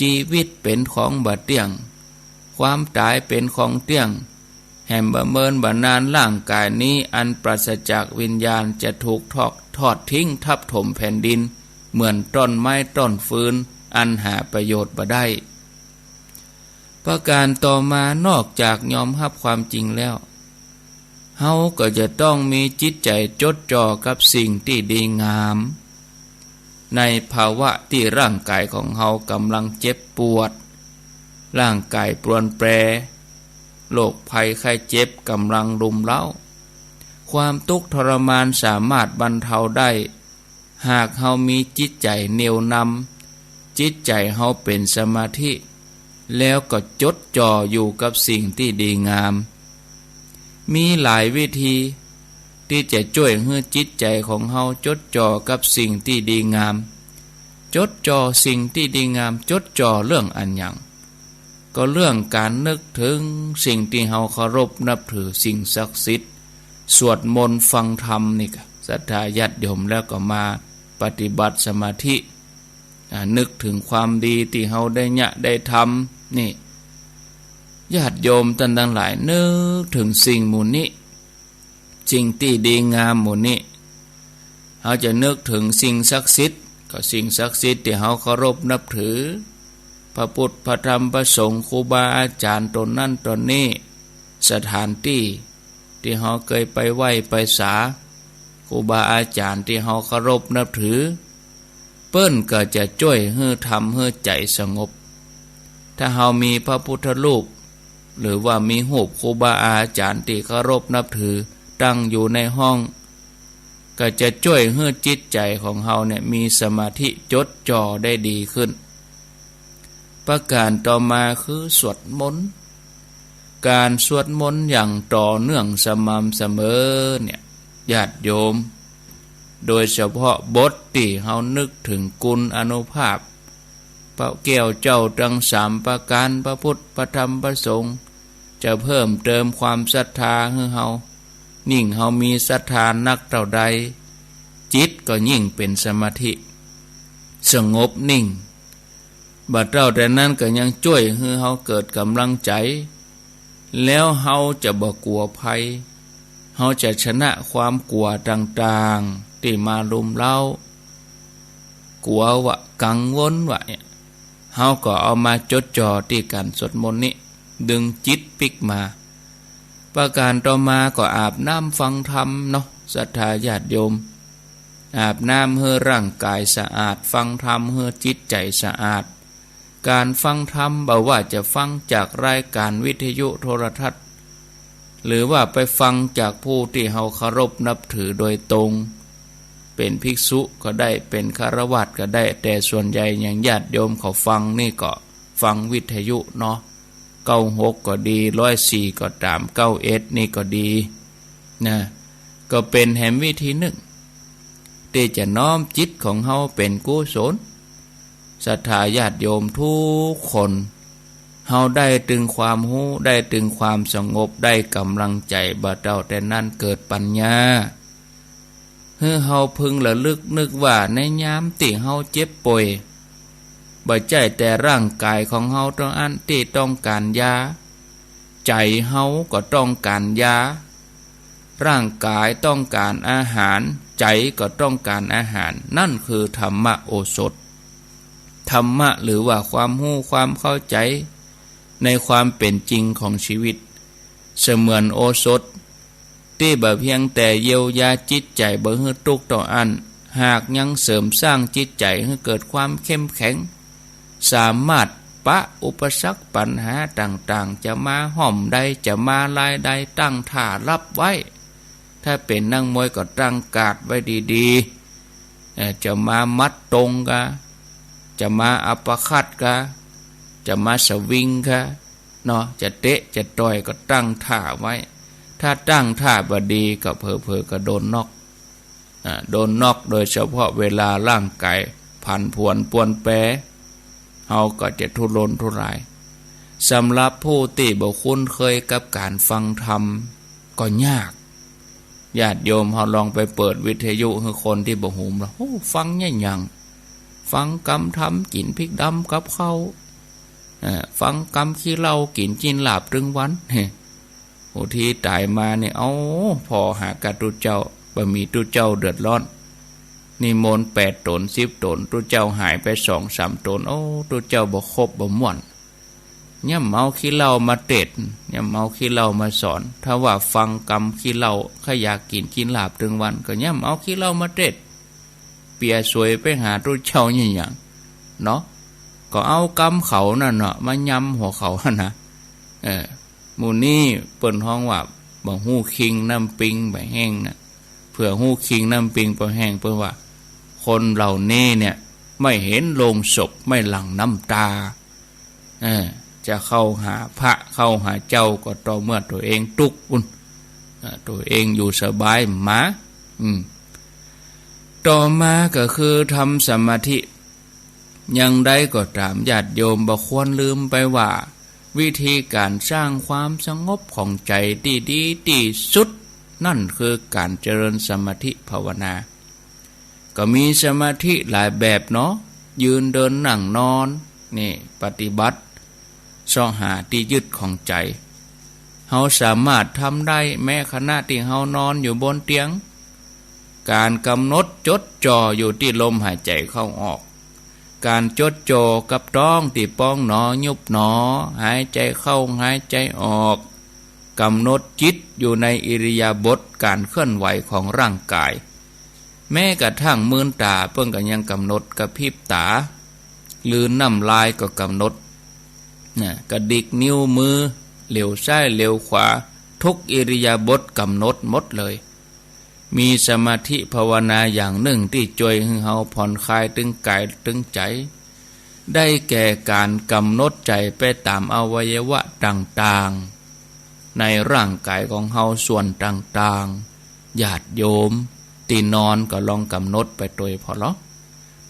จีวิตเป๋นของบ่เตี้ยง ความต๋ายเป๋นของเตี้ยง แหมบ่เมินบ่นานร่างก๋ายนี้อันปราศจากวิญญาณจะถูกทอด ทอดทิ้งทับถมแผ่นดิน เหมือนต้นไม้ต้นฟืนอันหาประโยชน์บ่ได้ ประการต่อมานอกจากยอมฮับความจริงแล้ว เฮาก็จะต้องมีจิตใจ๋จดจ่อกับสิ่งตี้ดีงาม ในภาวะตี้ร่างก๋ายของเฮาก่ำลังเจ็บปวด ร่างก๋ายปรวนแปร โรคภัยไข้เจ็บก่ำลังรุมเร้า ความตุ๊กข์ทรมานสามารถบรรเทาได้ หากเฮามีจิตใจ๋เนียวนำ จิตใจ๋เฮาเป๋นสมาธิ แล้วก็จดจ่ออยู่กับสิ่งตี้ดีงาม มีหลายวิธีตี้จะจ้วยหื้อจิตใจ๋ของเฮาจดจ่อกับสิ่งตี้ดีงาม จดจ่อสิ่งตี้ดีงาม จดจ่อเรื่องอะหยัง ก็เรื่องก๋านนึกเถิงสิ่งตี้เฮาเคารพนับถือ สิ่งศักดิ์สิทธิ์ สวดมนต์ฟังธรรมนี่กะ ศรัทธาญาติโยม แล้วก็มาปฏิบัติสมาธิ อ่า นึกเถิงความดีตี้เฮาได้เยียะได้ทำ นี่ ญาติโยมต้านตังหลาย นึกเถิงสิ่งหมู่นี้ สิ่งตี้ดีงามหมู่นี้ เฮาจะนึกเถิงสิ่งศักดิ์สิทธิ์ ก็สิ่งศักดิ์สิทธิ์ตี้เฮาเคารพนับถือ พระพุทธ พระธรรม พระสงฆ์ ครูบาอาจ๋ารย์ ต๋นนั้นต๋นนี้ สถานตี้ตี้เฮาเกยไปไหว้ไปสา ครูบาอาจ๋ารย์ตี้เฮาเคารพนับถือ เปิ้นก็จะจ้วยหื้อทำหื้อใจ๋สงบ ถ้าเฮามีพระพุทธรูป หรือว่ามีฮูปครูบาอาจ๋ารย์ตี้เคารพนับถือตั้งอยู่ในห้อง ก็จะจ้วยหื้อจิตใจ๋ของเฮาเนี่ยมีสมาธิจดจ่อได้ดีขึ้น ประก๋านต่อมาคือสวดมนต์ ก๋านสวดมนต์อย่างต่อเนื่องสม่ำเสมอเนี่ย ญาติโยม โดยเฉพาะบทตี้เฮานึกเถิงคุณอานุภาพ พระแก้วเจ้าตึงสามประก๋าน พระพุทธ พระธรรม พระสงฆ์ จะเพิ่มเติมความศรัทธาหื้อเฮา ยิ่งเฮามีศรัทธานักเต้าใด จิตก็ยิ่งเป๋นสมาธิ สงบนิ่ง บ่าเต้าแต่นั้นก็ยังจ้วยหื้อเฮาเกิดก๋ำลังใจ๋ แล้วเฮาจะบ่กั๋วภัย เฮาจะชนะความกั๋วต่างๆ ตี้มารุมเร้า กั๋ววะ กังวลวะเนี่ย เฮาก็เอามาจดจ่อตี้ก๋านสวดมนต์นี้ ดึงจิตปิ๊กมา ประก๋านต่อมาก็อาบน้ำฟังธรรมเนาะ ศรัทธาญาติโยม อาบน้ำหื้อร่างก๋ายสะอาด ฟังธรรมหื้อจิตใจ๋สะอาด ก๋านฟังธรรมบ่ว่าจะฟังจากรายก๋านวิทยุโทรทัศน์ หรือว่าไปฟังจากผู้ตี้เฮาเคารพนับถือโดยตรง เป๋นภิกษุก็ได้ เป๋นฆราวาสก็ได้ แต่ส่วนใหญ่อย่างญาติโยมเขาฟังนี่ก็ฟังวิทยุเนาะ เก้าหกก็ดี ร้อยสี่ก็ต๋าม เก้าเอ็ดนี่ก็ดีนะ ก็เป๋นแหมวิธีนึ่ง ตี้จะน้อมจิตของเฮาเป๋นกุศล ศรัทธาญาติโยมทุกคน เฮาได้ตึงความฮู้ ได้ตึงความสงบ ได้ก๋ำลังใจ๋ บ่าเต้าแต่นั้นเกิดปัญญา หื้อเฮาพึงระลึกนึกว่าในยามตี้เฮาเจ็บป่วย บ่ใจ้แต่ร่างก๋ายของเฮาเต้าอั้นตี้ต้องก๋านยา ใจ๋เฮาก็ต้องก๋านยา ร่างก๋ายต้องก๋านอาหาร ใจ๋ก็ต้องก๋านอาหาร นั่นคือธรรมโอสถ ธรรมะหรือว่าความฮู้ความเข้าใจ๋ในความเป๋นจริงของชีวิต เสมือนโอสถตี้บ่เพียงแต่เยียวยาจิตใจ๋บ่หื้อตุ๊กข์เต้าอั้น หากยังเสริมสร้างจิตใจ๋หื้อเกิดความเข้มแข็ง สามารถปะอุปสรรคปัญหาต่างๆ จะมาฮ่อมใด จะมาลายใด ตั้งท่ารับไว้ ถ้าเป๋นนักมวยก็ตั้งการ์ดไว้ดีๆ เอ่อ จะมาหมัดตรงกา จะมาอัปเปอร์คัตกา จะมาสวิงกา เนาะ จะเตะจะต่อยก็ตั้งท่าไว้ ถ้าตั้งท่าบ่ดีก็เผลอๆ ก็โดนน็อก อ่า โดนน็อก โดยเฉพาะเวลาร่างก๋ายผันผวนปรวนแปร เฮาก็จะทุรนทุราย สำหรับผู้ตี้บ่คุ้นเคยกับก๋านฟังธรรมก็ยาก ญาติโยมเฮาลองไปเปิดวิทยุหื้อคนตี้บ่ฮู้ละ โอ้ ฟังเยียะหยัง ฟังกำธรรม กิ๋นพริกดำกับข้าว เอ่อ ฟังกำขี้เหล้า กิ๋นจีนลาบตึงวัน เฮ้ บางทีต๋ายมานี่ เอ้า ผ่อหากาตุ๊เจ้า บ่มีตุ๊เจ้าเดือดร้อน นิมนต์แปดต๋น สิบต๋น ตุ๊เจ้าหายไปสองสามต๋น โอ้ ตุ๊เจ้าบ่คบบ่ม่วน เยียะบ่เอาขี้เหล้ามาเตศน์ เยียะบ่เอาขี้เหล้ามาสอน ถ้าว่าฟังกำขี้เหล้า ใค่อยากกิ๋นขี้ลาบตึงวัน ก็เยียะบ่เอาขี้เหล้ามาเตศน์ เปียสวยไปหาตุ๊เจ้าเยียะหยัง เนาะ ก็เอากำเขานั่นเนาะ มายำหัวเขาหั้นนะ เออ หมู่นี้เปิ้นฮ้องว่า บ่ฮู้คิงน้ำปิงบ่แห้งนะ เผื่อฮู้คิงน้ำปิงบ่แห้ง เปิ้นว่า คนเหล่านี้เนี่ย ไม่เห็นโลงศพ ไม่หลั่งน้ำตา เออ จะเข้าหาพระเข้าหาเจ้าก็ต่อเมื่อตั๋วเองตุ๊กข์ปุ้น เออ ตั๋วเองอยู่สบายบ่มา อืม ต่อมาก็คือทำสมาธิ อย่างใดก็ต๋ามญาติโยมบ่ควรลืมไปว่า วิธีก๋านสร้างความสงบของใจ๋ตี้ดีตี้สุด นั่นคือก๋านเจริญสมาธิภาวนา ก็มีสมาธิหลายแบบเนาะ ยืนเดินนั่งนอน นี่ปฏิบัติ เซาะหาตี้ยึดของใจ๋ เฮาสามารถทำได้แม้ขณะตี้เฮานอนอยู่บนเตียง ก๋านก๋ำหนดจดจ่ออยู่ตี้ลมหายใจ๋เข้าออก ก๋านจดจ่อกับต๊องตี้ป๊องหนอยุบหนอ หายใจ๋เข้าหายใจ๋ออก ก๋ำหนดจิตอยู่ในอิริยาบถก๋านเคลื่อนไหวของร่างก๋าย แม้กระทั่งมืนต๋าเปิ้นก็ยังก๋ำหนด กระพริบต๋า กลืนน้ำลายก็ก๋ำหนด นะ กระดิกนิ้วมือ เหลียวซ้ายเหลียวขวา ทุกอิริยาบถก๋ำหนดหมดเลย มีสมาธิภาวนาอย่างนึ่งตี้จ้วยหื้อเฮาผ่อนคลายตึงก๋ายตึงใจ๋ ได้แก่ก๋านก๋ำหนดใจ๋ไปต๋ามอวัยวะต่างๆ ในร่างก๋ายของเฮาส่วนต่างๆ ญาติโยมตี้นอนก็ลองก๋ำหนดไปตวยผ่อลอ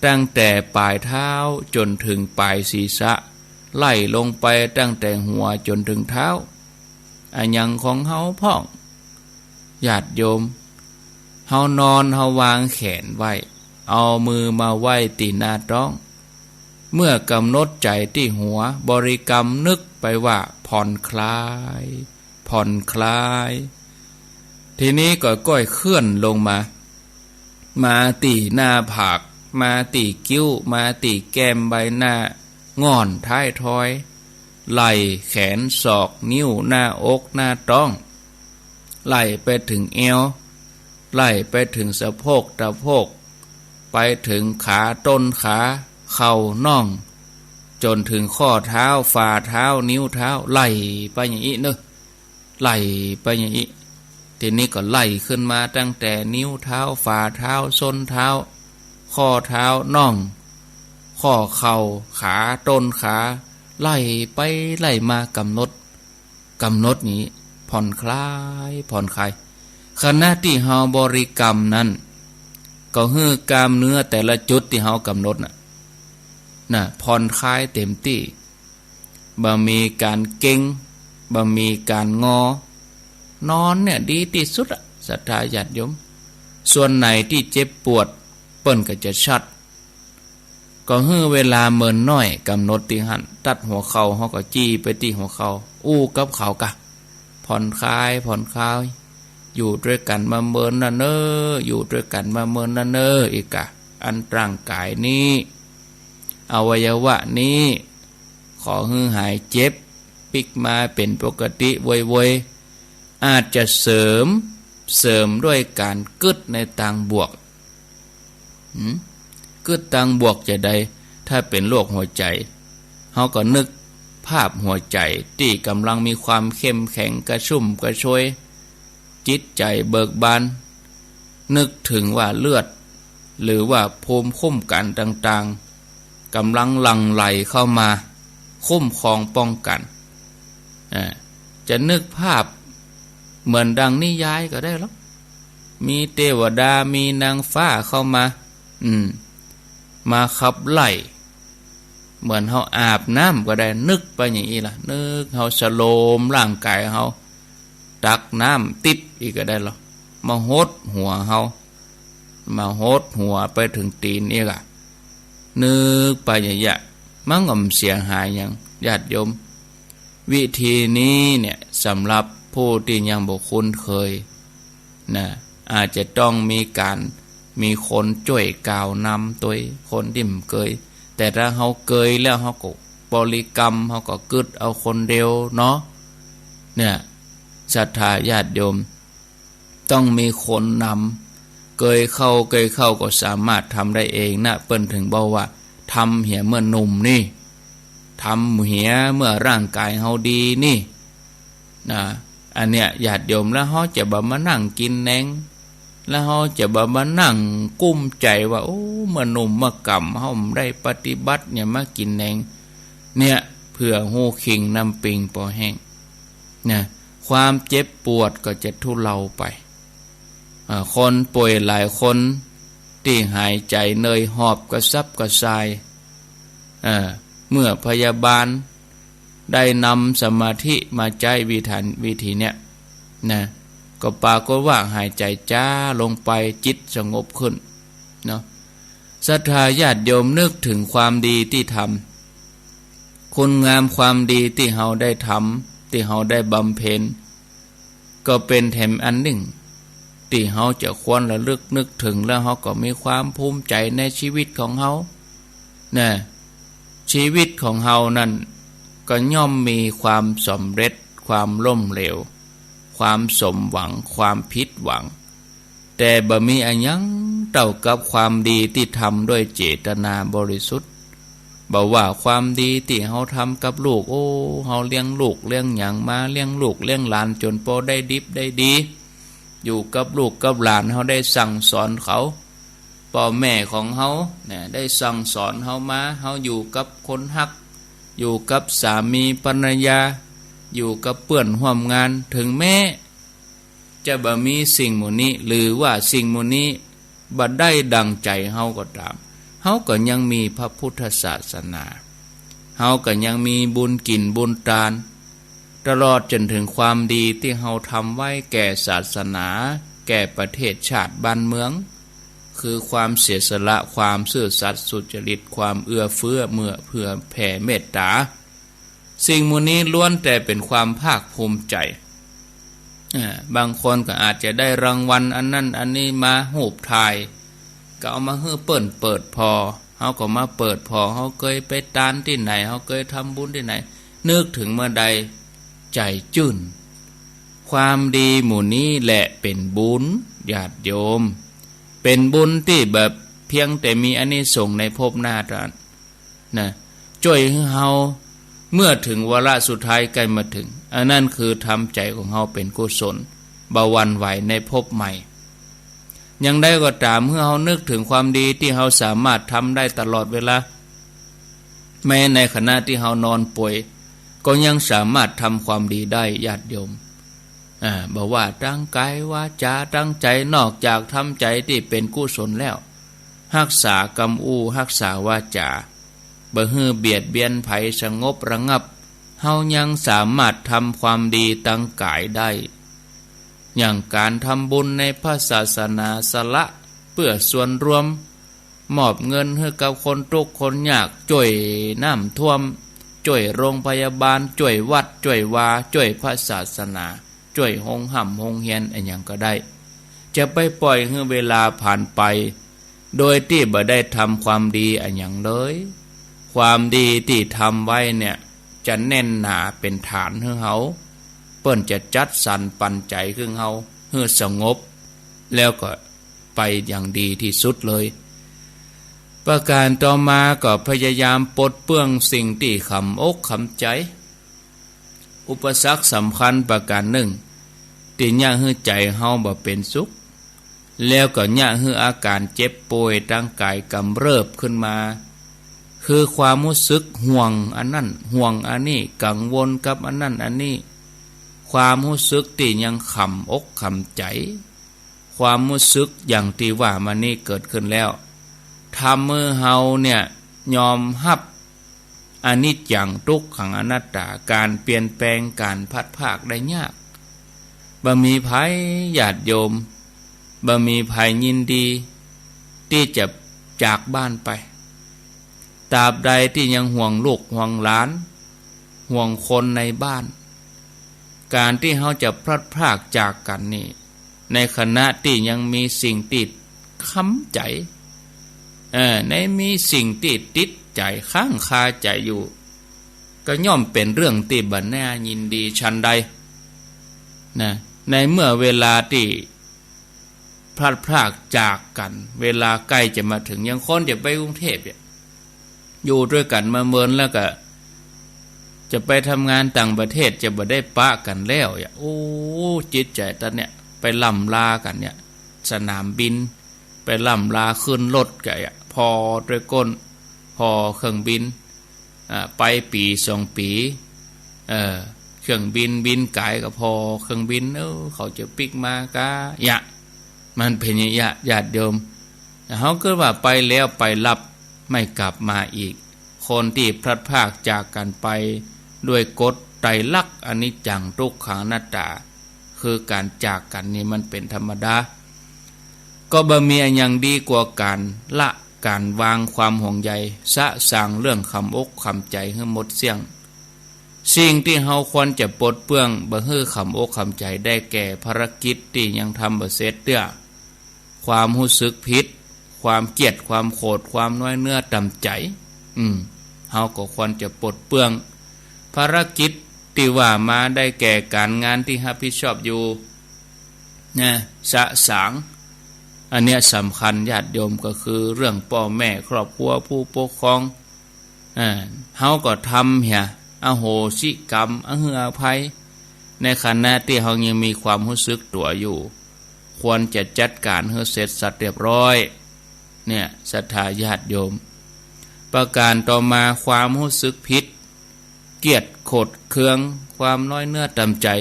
ตั้งแต่ป๋ายเท้าจ๋นเถิงป๋ายศีรษะ ไล่ลงไปตั้งแต่หัวจ๋นเถิงเท้า อะหยังของเฮาพ่อง ญาติโยม เฮานอนเฮาวางแขนไว้ เอามือมาไว้ตี้หน้าต๊อง เมื่อก๋ำหนดใจ๋ตี้หัว บริกรรมนึกไปว่าผ่อนคลาย ผ่อนคลาย ทีนี้ก็ก้อยเคลื่อนลงมา มาตี้หน้าผาก มาตี้คิ้ว มาตี้แก้มใบหน้า ง่อนท้ายทอย ไหล่ แขน ศอก นิ้ว หน้าอก หน้าต๊อง ไล่ไปเถิงเอว ไล่ไปเถิงสะโพก ตะโพก ไปเถิงขา ต้นขา เข่า น่อง จ๋นเถิงข้อเท้า ฝ่าเท้า นิ้วเท้า ไล่ไปอย่างอี้เนาะ ไล่ไปอย่างอี้ ทีนี้ก็ไล่ขึ้นมาตั้งแต่นิ้วเท้า ฝ่าเท้า ส้นเท้า ข้อเท้า น่อง ข้อเข่า ขา ต้นขา ไล่ไปไล่มา ก๋ำหนด ก๋ำหนดอย่างอี้ ผ่อนคลาย ผ่อนคลาย ขณะตี้เฮาบริกรรมนั้น ก็หื้อกล้ามเนื้อแต่ละจุดตี้เฮาก๋ำหนดน่ะ น่ะ ผ่อนคลายเต็มตี้ บ่มีก๋านเกร็ง บ่มีก๋านงอ นอนเนี่ยดีตี้สุดอะ ศรัทธาญาติโยม ส่วนไหนตี้เจ็บปวด เปิ้นก็จะชัด ก็หื้อเวลาเมินน้อย ก๋ำหนดตี้หั้น ตั๊ดหัวเข่า เฮาก็จี้ไปตี้หัวเข่า อู้กับเขากะ ผ่อนคลาย ผ่อนคลาย อยู่ตวยกั๋นมาเมินนะเน่อ อยู่ตวยกั๋นมาเมินนะเน่อ อีกกะ อันร่างก๋ายนี้ อวัยวะนี้ ขอหื้อหายเจ็บ ปิ๊กมาเป๋นปกติโวยๆ อาจจะเสริม เสริมด้วยก๋านกึ๊ดในตางบวก หืม กึ๊ดตางบวกจะใด ถ้าเป๋นโรคหัวใจ๋ เฮาก็นึกภาพหัวใจ๋ตี้ก่ำลังมีความเข้มแข็ง กระชุ่มกระชวย จิตใจ๋เบิกบาน นึกเถิงว่าเลือด หรือว่าภูมิคุ้มกั๋นต่างๆ ก่ำลังหลั่งไหลเข้ามา คุ้มครองป้องกั๋น อ่า จะนึกภาพเหมือนดังนิยายก็ได้หรอก มีเตวดา มีนางฟ้าเข้ามา อืม มาขับไล่ เหมือนเฮาอาบน้ำก็ได้ นึกไปอย่างอี้ล่ะ นึกเฮาสโลมร่างก๋ายเฮา ตักน้ำติ๊บอีกก็ได้หรอก มาหดหัวเฮา มาหดหัวไปเถิงตี๋นอีกอะ นึกไปอย่างเยียะ มันก็บ่เสียหายหยัง ญาติโยม วิธีนี้เนี่ย สำหรับผู้ตี้ยังบ่คุ้นเคยนะ อาจจะต้องมีก๋าน มีคนจ้วยกล่าวนำตวย คนตี้บ่เกย แต่ถ้าเฮาเกยแล้วเฮาก็ บริกรรม เฮาก็กึ๊ดเอาคนเดียวเนาะ เนี่ย ศรัทธาญาติโยม ต้องมีคนนำ เกยเข้า เกยเข้าก็สามารถทำได้เองนะ เปิ้นถึงบอกว่า ทำเหียเมื่อหนุ่มนี่ ทำเหียเมื่อร่างกายเฮาดีนี่ นะ อันเนี้ยญาติโยม แล้วเฮาจะบ่มานั่งกิ๋นแหนง แล้วเฮาจะบ่มานั่งกุ้มใจ๋ว่า โอ้ เมื่อหนุ่มเมื่อก่ำเฮาบ่ได้ปฏิบัติเนี่ยมากิ๋นแหนง เนี่ย เผื่อฮู้คิงน้ำปิงปอแห้ง นะ ความเจ็บปวดก็จะทุเลาไป อ่า คนป่วยหลายคนตี้หายใจ๋เหนื่อยหอบกระสับกระส่าย อ่า เมื่อพยาบาลได้นำสมาธิมาใจ๊วิธาน วิธีเนี้ยนะ ก็ปรากฏว่าหายใจ๋จ๊าลงไป จิตสงบขึ้นเนาะ ศรัทธาญาติโยมนึกถึงความดีตี้ทำ คุณงามความดีตี้เฮาได้ทำ ตี้เฮาได้บำเพ็ญ ก็เป๋นแถมอันนึ่ง ตี้เฮาจะควรระลึกนึกถึง แล้วเฮาก็มีความภูมิใจ๋ในชีวิตของเฮา นะ ชีวิตของเฮานั้นก็ย่อมมีความสำเร็จ ความล้มเหลว ความสมหวัง ความผิดหวัง แต่บ่มีอะหยังเต้ากับความดีตี้ทำด้วยเจตนาบริสุทธิ์ บ่ว่าความดีตี้เฮาทำกับลูก โอ้ เฮาเลี้ยงลูกเลี้ยงหยังมา เลี้ยงลูกเลี้ยงหลานจ๋นปอได้ดิบได้ดี อยู่กับลูกกับหลาน เฮาได้สั่งสอนเขา ป้อแม่ของเฮาเนี่ยได้สั่งสอนเฮามา เฮาอยู่กับคนฮัก อยู่กับสามีภรรยา อยู่กับเปื้อนฮ่วมงาน เถิงแม้ จะบ่มีสิ่งหมู่นี้ หรือว่าสิ่งหมู่นี้บ่ได้ดังใจ๋เฮาก็ต๋าม เฮาก็ยังมีพระพุทธศาสนา เฮาก็ยังมีบุญกิ๋นบุญตาน ตลอดจ๋นเถิงความดีตี้เฮาทำไว้แก่ศาสนา แก่ประเทศชาติบ้านเมือง คือความเสียสละ ความซื่อสัตย์สุจริต ความเอื้อเฟื้อเมื่อเผื่อแผ่เมตต๋า สิ่งหมู่นี้ล้วนแต่เป๋นความภาคภูมิใจ๋ อ่า บางคนก็อาจจะได้รางวัลอันนั้นอันนี้มา ฮูปถ่าย ก็เอามาหื้อเปิ้นเปิดผ่อ เฮาก็มาเปิดผ่อ เฮาเกยไปตานตี้ไหน เฮาเกยทำบุญตี้ไหน นึกเถิงเมื่อใด ใจ๋จื้น ความดีหมู่นี้แหละเป๋นบุญ ญาติโยม เป๋นบุญตี้แบบเพียงแต่มีอานิสงส์ในภพหน้าเต้านั้น นะ จ้วยหื้อเฮา เมื่อเถิงวาระสุดท้ายใก้มาเถิง อันนั้นคือทำใจ๋ของเฮาเป๋นกุศล บ่หวั่นไหวในภพใหม่ อย่างใดก็ต๋าม หื้อเฮานึกเถิงความดีตี้เฮาสามารถทำได้ตลอดเวลา แม้ในขณะตี้เฮานอนป่วย ก็ยังสามารถทำความดีได้ ญาติโยม อ่า บ่ว่าตางก๋ายวาจ๋าตางใจ๋ นอกจากทำใจ๋ตี้เป๋นกุศลแล้ว ฮักษากำอู้ ฮักษาวาจ๋า บ่หื้อเบียดเบียนใผ สงบระงับ เฮายังสามารถทำความดีตางก๋ายได้ อย่างก๋านทำบุญในพระศาสนา สละเพื่อส่วนรวม มอบเงินหื้อกับคนตุ๊กข์คนยาก จ้วยน้ำท่วม จ้วยโรงพยาบาล จ้วยวัด จ้วยวา จ้วยพระศาสนา จ้วยโฮงฮ่ำโฮงเฮียนอะหยังก็ได้ จะไปป่อยหื้อเวลาผ่านไป โดยตี้บ่ได้ทำความดีอะหยังเลย ความดีตี้ทำไว้เนี่ย จะแน่นหนาเป๋นฐานหื้อเฮา เปิ้นจะจัดสรรปันใจ๋หื้อเฮา หื้อสงบ แล้วก็ไปอย่างดีตี้สุดเลย ประก๋านต่อมาก็พยายามปลดเปื้องสิ่งตี้ขำอกขำใจ๋ อุปสรรคสำคัญประก๋านนึ่ง ตี้เยียะหื้อใจ๋เฮาบ่เป๋นสุข แล้วก็เยียะหื้ออาก๋านเจ็บป่วยตางก๋ายกำเริบขึ้นมา คือความฮู้สึกห่วงอันนั้น ห่วงอันนี้ กังวลกับอันนั้นอันนี้ ความฮู้สึกตี้ยังขำอกขำใจ๋ ความฮู้สึกอย่างตี้ว่ามานี้เกิดขึ้นแล้ว ทำหื้อเฮาเนี่ยยอมฮับ อนิจจัง ทุกขัง อนัตตา ก๋านเปลี่ยนแปลง ก๋านพลัดพรากได้ยาก บ่มีใผ ญาติโยม บ่มีใผยินดี ตี้จะจากบ้านไป ตราบใดตี้ยังห่วงลูกห่วงหลาน ห่วงคนในบ้าน ก๋านตี้เฮาจะพลัดพรากจากกั๋นนี่ ในขณะตี้ยังมีสิ่งตี้ขำใจ๋ เออ ในมีสิ่งตี้ติดใจ๋ ค้างคาใจ๋อยู่ ก็ย่อมเป๋นเรื่องตี้บ่น่ายินดีชันใด นะ ในเมื่อเวลาตี้พลัดพรากจากกั๋น เวลาใก้จะมาเถิง อย่างคนจะไปกรุงเทพฯเนี่ย อยู่ตวยกั๋นมาเมินแล้วก็ จะไปทำงานต่างประเทศ จะบ่ได้ปะกั๋นแล้วเนี่ย โอ้ จิตใจ๋ตั๊ดเนี่ย ไปล่ำลากั๋นเนี่ย สนามบิน ไปล่ำลาขึ้นรถกั๋นเนี่ย ผ่อตวยก้น ผ่อเครื่องบิน อ่า ไปปี๋สองปี๋ เออ เครื่องบินบินก๋ายก็ผ่อเครื่องบิน เออ เขาจะปิ๊กมาก้า ยะ มันเป๋นอย่างเยียะ ญาติโยม เฮาก็ว่าไปแล้วไปลับ ไม่กลับมาอีก คนตี้พลัดพรากจากกั๋นไป ด้วยกฎไตรลักษณ์อนิจจังทุกขังอนัตตา คือก๋านจากกั๋นนี่มันเป๋นธรรมดา ก็บ่มีอะหยังดีกว่าก๋านละ ก๋านวางความห่วงใย สะสางเรื่องขำอกขำใจ๋หื้อหมดเสี้ยง สิ่งตี้เฮาควรจะปลดเปื้องบ่หื้อขำอกขำใจ๋ได้แก่ภารกิจตี้ยังทำบ่เสร็จเตื้อ ความฮู้สึกผิด ความเกลียด ความโขด ความน้อยเนื้อต่ำใจ๋ อืม เฮาก็ควรจะปลดเปื้อง ภารกิจตี้ว่ามาได้แก่ก๋านงานตี้ฮับผิดชอบอยู่ นะ สะสาง อันเนี้ยสำคัญญาติโยม ก็คือเรื่องป้อแม่ครอบครัวผู้ปกครอง อ่า เฮาก็ทำเหีย อโหสิกรรม อหื้ออภัย ในขณะตี้เฮายังมีความฮู้สึกตั๋วอยู่ ควรจะจัดก๋านหื้อเสร็จสัดเรียบร้อย เนี่ย ศรัทธาญาติโยม ประก๋านต่อมา ความฮู้สึกผิด เกลียดโขดเคือง ความน้อยเนื้อต่ำใจ๋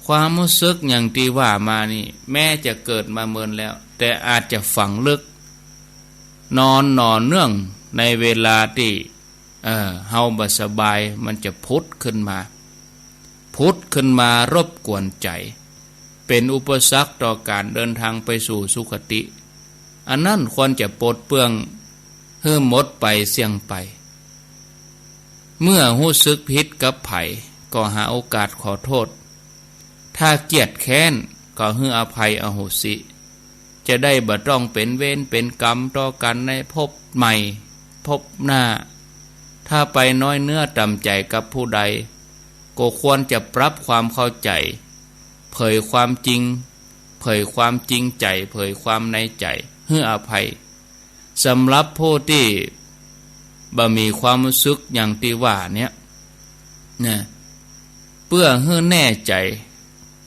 ความฮู้สึกอย่างตี้ว่ามานี่ แม้จะเกิดมาเมินแล้ว แต่อาจจะฝังลึก นอนหน่อเนื่องในเวลาตี้ เอ่อ เฮาบ่สบาย มันจะผุดขึ้นมา ผุดขึ้นมารบกวนใจ๋ เป๋นอุปสรรคต่อก๋านเดินทางไปสู่สุคติ อันนั้นควรจะปลดเปื้องหื้อหมดไปเสี้ยงไป เมื่อฮู้สึกผิดกับใผ ก็หาโอกาสขอโต้ษ ถ้าเกลียดแค้นก็หื้ออภัยอโหสิ จะได้บ่ต้องเป๋นเวรเป๋นกรรมต่อกั๋นในภพใหม่ ภพหน้า ถ้าไปน้อยเนื้อต่ำใจ๋กับผู้ใด ก็ควรจะปรับความเข้าใจ๋ เผยความจริง เผยความจริงใจ๋ เผยความในใจ๋ หื้ออภัย สำหรับผู้ตี้บ่มีความฮู้สึกอย่างตี้ว่าเนี่ย นะ เปื้อหื้อแน่ใจ๋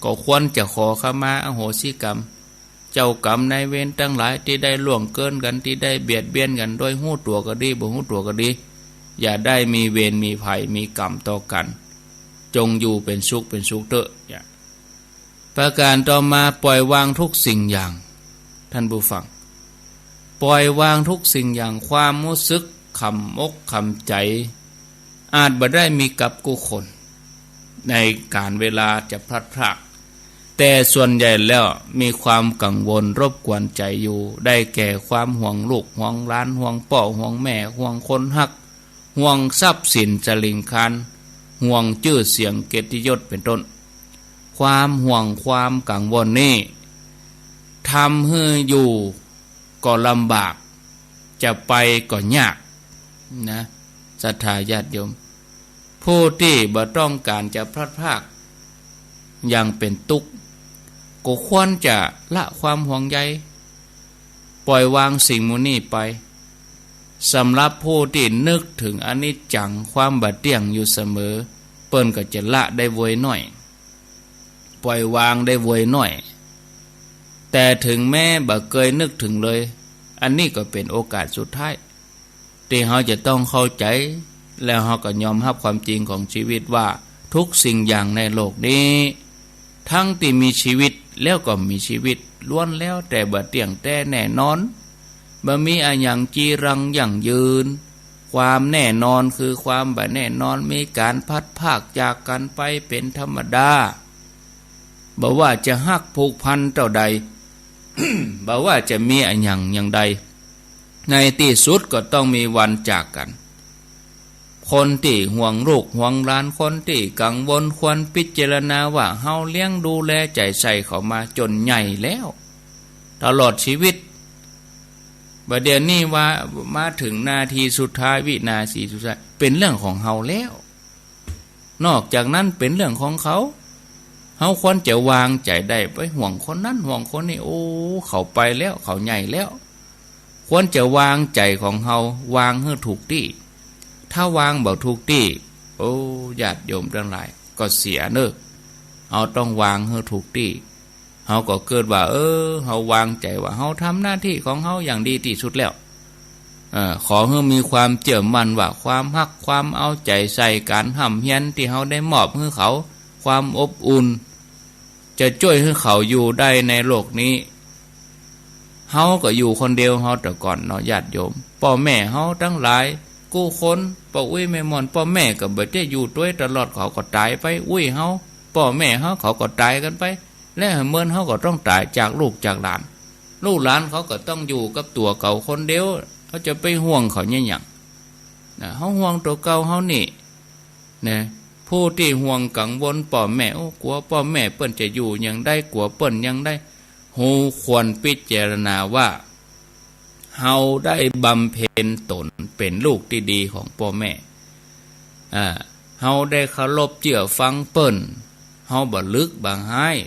ก็ควรจะขอขมาอโหสิกรรม เจ้ากรรมนายเวรตังหลายตี้ได้ล่วงเกินกั๋น ตี้ได้เบียดเบียนกั๋น โดยฮู้ตั๋วก็ดี บ่ฮู้ตั๋วก็ดี อย่าได้มีเวรมีภัยมีกรรมต่อกั๋น จงอยู่เป๋นสุขเป๋นสุขเต๊อะ เนี่ย ประก๋านต่อมา ปล่อยวางทุกสิ่งอย่าง ท่านผู้ฟัง ปล่อยวางทุกสิ่งอย่าง ความฮู้สึกขำอกขำใจ๋ อาจบ่ได้มีกับกู้คน ในก๋านเวลาจะพลัดพราก แต่ส่วนใหญ่แล้วมีความกังวลรบกวนใจ๋อยู่ ได้แก่ความห่วงลูก ห่วงหลาน ห่วงป้อ ห่วงแม่ ห่วงคนฮัก ห่วงทรัพย์สินสลิงคาร ห่วงจื้อเสียงเกียรติยศเป๋นต้น ความห่วงความกังวลนี่ ทำหื้ออยู่ก็ลำบาก จะไปก็ยาก นะ ศรัทธาญาติโยม ผู้ตี้บ่ต้องก๋านจะพลัดพราก อย่างเป๋นตุ๊กข์ ก็ควรจะละความห่วงใย ปล่อยวางสิ่งหมู่นี้ไป สำหรับผู้ตี้นึกเถิงอนิจจัง ความบ่เตี้ยงอยู่เสมอ เปิ้นก็จะละได้ไวหน้อย ปล่อยวางได้ไวหน้อย แต่เถิงแม้บ่เกยนึกเถิงเลย อันนี้ก็เป๋นโอกาสสุดท้าย ตี้เฮาจะต้องเข้าใจ๋ แล้วเฮาก็ยอมฮับความจริงของชีวิตว่า ทุกสิ่งอย่างในโลกนี้ ทั้งตี้มีชีวิตแล้วก็บ่มีชีวิต ล้วนแล้วแต่บ่เตี้ยงแต๊แน่นอน บ่มีอะหยังจีรังยั่งยืน ความแน่นอนคือความบ่แน่นอน มีก๋านพลัดพรากจากกั๋นไปเป๋นธรรมดา บ่ว่าจะฮักผูกพันเต้าใด บ่ว่าจะมีอะหยังอย่างใด ในตี้สุดก็ต้องมีวันจากกั๋น คนตี้ห่วงลูกห่วงหลาน คนตี้กังวล ควรพิจารณาว่าเฮาเลี้ยงดูแลใจ๋ใส่เขามาจ๋นใหญ่แล้ว ตลอดชีวิต บ่าเดี่ยวนี้ว่ามาเถิงนาทีสุดท้าย วินาทีสุดท้าย เป๋นเรื่องของเฮาแล้ว นอกจากนั้นเป๋นเรื่องของเขา เฮาควรจะวางใจ๋ได้ ไปห่วงคนนั้นห่วงคนนี้ โอ้ เขาไปแล้ว เขาใหญ่แล้ว ควรจะวางใจ๋ของเฮา วางหื้อถูกตี้ ถ้าวางบ่ถูกตี้ โอ้ ญาติโยมตังหลาย ก็เสียเน่อ เฮาต้องวางหื้อถูกตี้ เฮาก็เกิดว่า เออ เฮาวางใจ๋ว่าเฮาทำหน้าตี้ของเฮาอย่างดีตี้สุดแล้ว เออ ขอหื้อมีความเจื้อมั่นว่าความฮัก ความเอาใจ๋ใส่ ก๋านฮ่ำเฮียนตี้เฮาได้มอบหื้อเขา ความอบอุ่น จะจ้วยหื้อเขาอยู่ได้ในโลกนี้ เฮาก็อยู่คนเดียวเฮาแต่ก่อนเนาะ ญาติโยม ป้อแม่เฮาตังหลายกู้คน ป้ออุ๊ยแม่ม่อน ป้อแม่ก็บ่ได้อยู่ตวยตลอด เขาก็ต๋ายไป อุ๊ยเฮา ป้อแม่เฮาเขาก็ต๋ายกั๋นไป และเมินเฮาก็ต้องต๋ายจากลูกจากหลาน ลูกหลานเขาก็ต้องอยู่กับตั๋วเขาคนเดียว เขาจะไปห่วงเขาเนี่ยหยัง นะ เฮาห่วงตั๋วเก่าเฮานี่ นะ ผู้ตี้ห่วงกังวลป้อแม่ โอ้ กั๋วป้อแม่เปิ้นจะอยู่อย่างใด กั๋วเปิ้นอย่างใด เฮาควรพิจารณาว่า เฮาได้บำเพ็ญต๋นเป๋นลูกตี้ดีของป้อแม่ อ่า เฮาได้เคารพเจื้อฟังเปิ้น เฮาบ่ลึกบ่ฮ้าย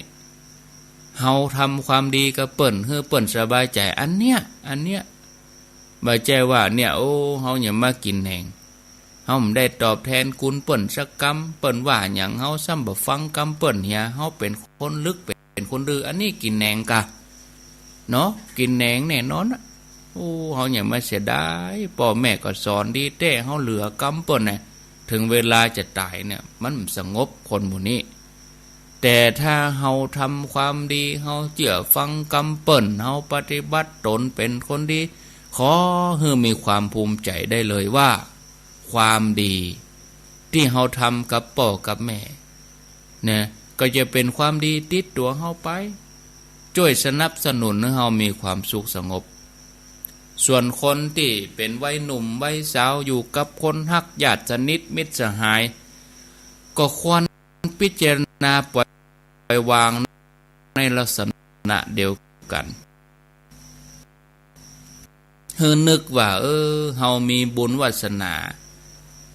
เฮาทำความดีกับเปิ้น หื้อเปิ้นสบายใจ๋ อันเนี้ย อันเนี้ย บ่ใจ้ว่าเนี่ย โอ้ เฮายังมากิ๋นแหนง เฮาบ่ได้ตอบแทนคุณเปิ้นสักกำ เปิ้นว่าหยังเฮาซ้ำบ่ฟังกำเปิ้นเหีย เฮาเป๋นคนลึก เป๋นคนดื้อ อันนี้กิ๋นแหนงก่า เนาะ กิ๋นแหนงแน่นอนนะ โอ้ เฮายังมาเสียดาย ป้อแม่ก็สอนดีแต๊ เฮาเหลือกำเปิ้นนะ เถิงเวลาจะต๋ายเนี่ย มันบ่สงบคนหมู่นี้ แต่ถ้าเฮาทำความดี เฮาเจื้อฟังกำเปิ้น เฮาปฏิบัติต๋นเป๋นคนดี ขอหื้อมีความภูมิใจ๋ได้เลยว่า ความดีตี้เฮาทำกับป้อกับแม่ นะ ก็จะเป๋นความดีติดตั๋วเฮาไป จ้วยสนับสนุนหื้อเฮามีความสุขสงบ ส่วนคนตี้เป๋นวัยหนุ่มวัยสาว อยู่กับคนฮัก ญาติสนิท มิตรสหาย ก็ควรพิจารณาปล่อยวางในลักษณะเดียวกั๋น หื้อนึกว่า เออ เฮามีบุญวาสนา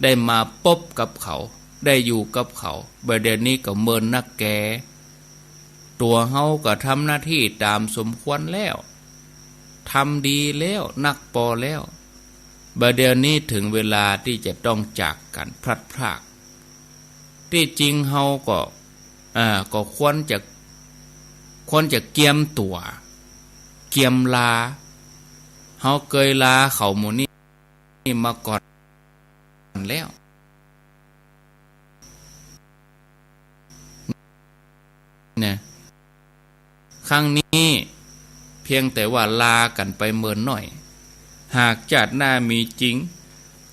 ได้มาปบกับเขา ได้อยู่กับเขา บ่าเดี่ยวนี้ก็เมินนักแก ตั๋วเฮาก็ทำหน้าตี้ต๋ามสมควรแล้ว ทำดีแล้ว นักปอแล้ว บ่าเดี่ยวนี้เถิงเวลาตี้จะต้องจากกั๋น พลัดพราก ตี้จริงเฮาก็ อ่า ก็ควรจะ ควรจะเกียมตั๋ว เกียมลา เฮาเกยลาเขาหมู่นี้มาก่อนแล้ว นะ ครั้งนี้เพียงแต่ว่าลากั๋นไปเมินหน้อย หากจาติหน้ามีจริง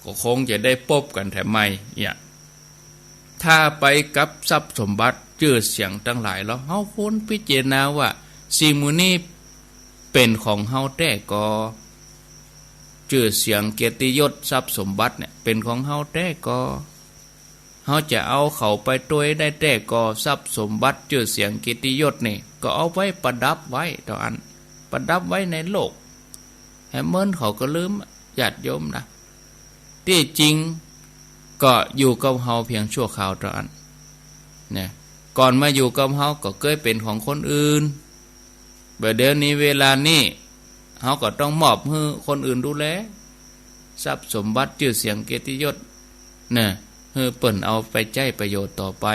ก็คงจะได้ปบกั๋นแถมใหม่เนี่ย ถ้าไปกับทรัพย์สมบัติจื้อเสียงตังหลายแล้ว เฮาควรพิจารณาว่าสิ่งหมู่นี้เป๋นของเฮาแต๊ก่อ จื้อเสียงเกียรติยศทรัพย์สมบัติเนี่ยเป๋นของเฮาแต๊ก่อ เฮาจะเอาเขาไปตวยได้แต๊ก่อ ทรัพย์สมบัติจื้อเสียงเกียรติยศนี่ ก็เอาไว้ประดับไว้เต้าอั้น ประดับไว้ในโลก แหมเมินเขาก็ลืม ญาติโยมนะ ตี้จริงก็อยู่กับเฮาเพียงชั่วคราวเต้าอั้น เนี่ย ก่อนมาอยู่กับเฮาก็เกยเป๋นของคนอื่น บ่าเดี่ยวนี้เวลานี้ เฮาก็ต้องมอบหื้อคนอื่นดูแล ทรัพย์สมบัติจื้อเสียงเกียรติยศ เนี่ย หื้อเปิ้นเอาไปใจ๊ประโยชน์ต่อไป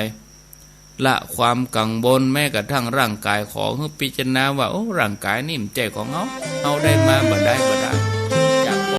ละความกังวล แม้กระทั่งร่างกาย ขอหื้อพิจารณาว่า โอ้ ร่างกายนี่บ่ใจ้ของเฮา เฮาได้มาบ่ได้บ่ได้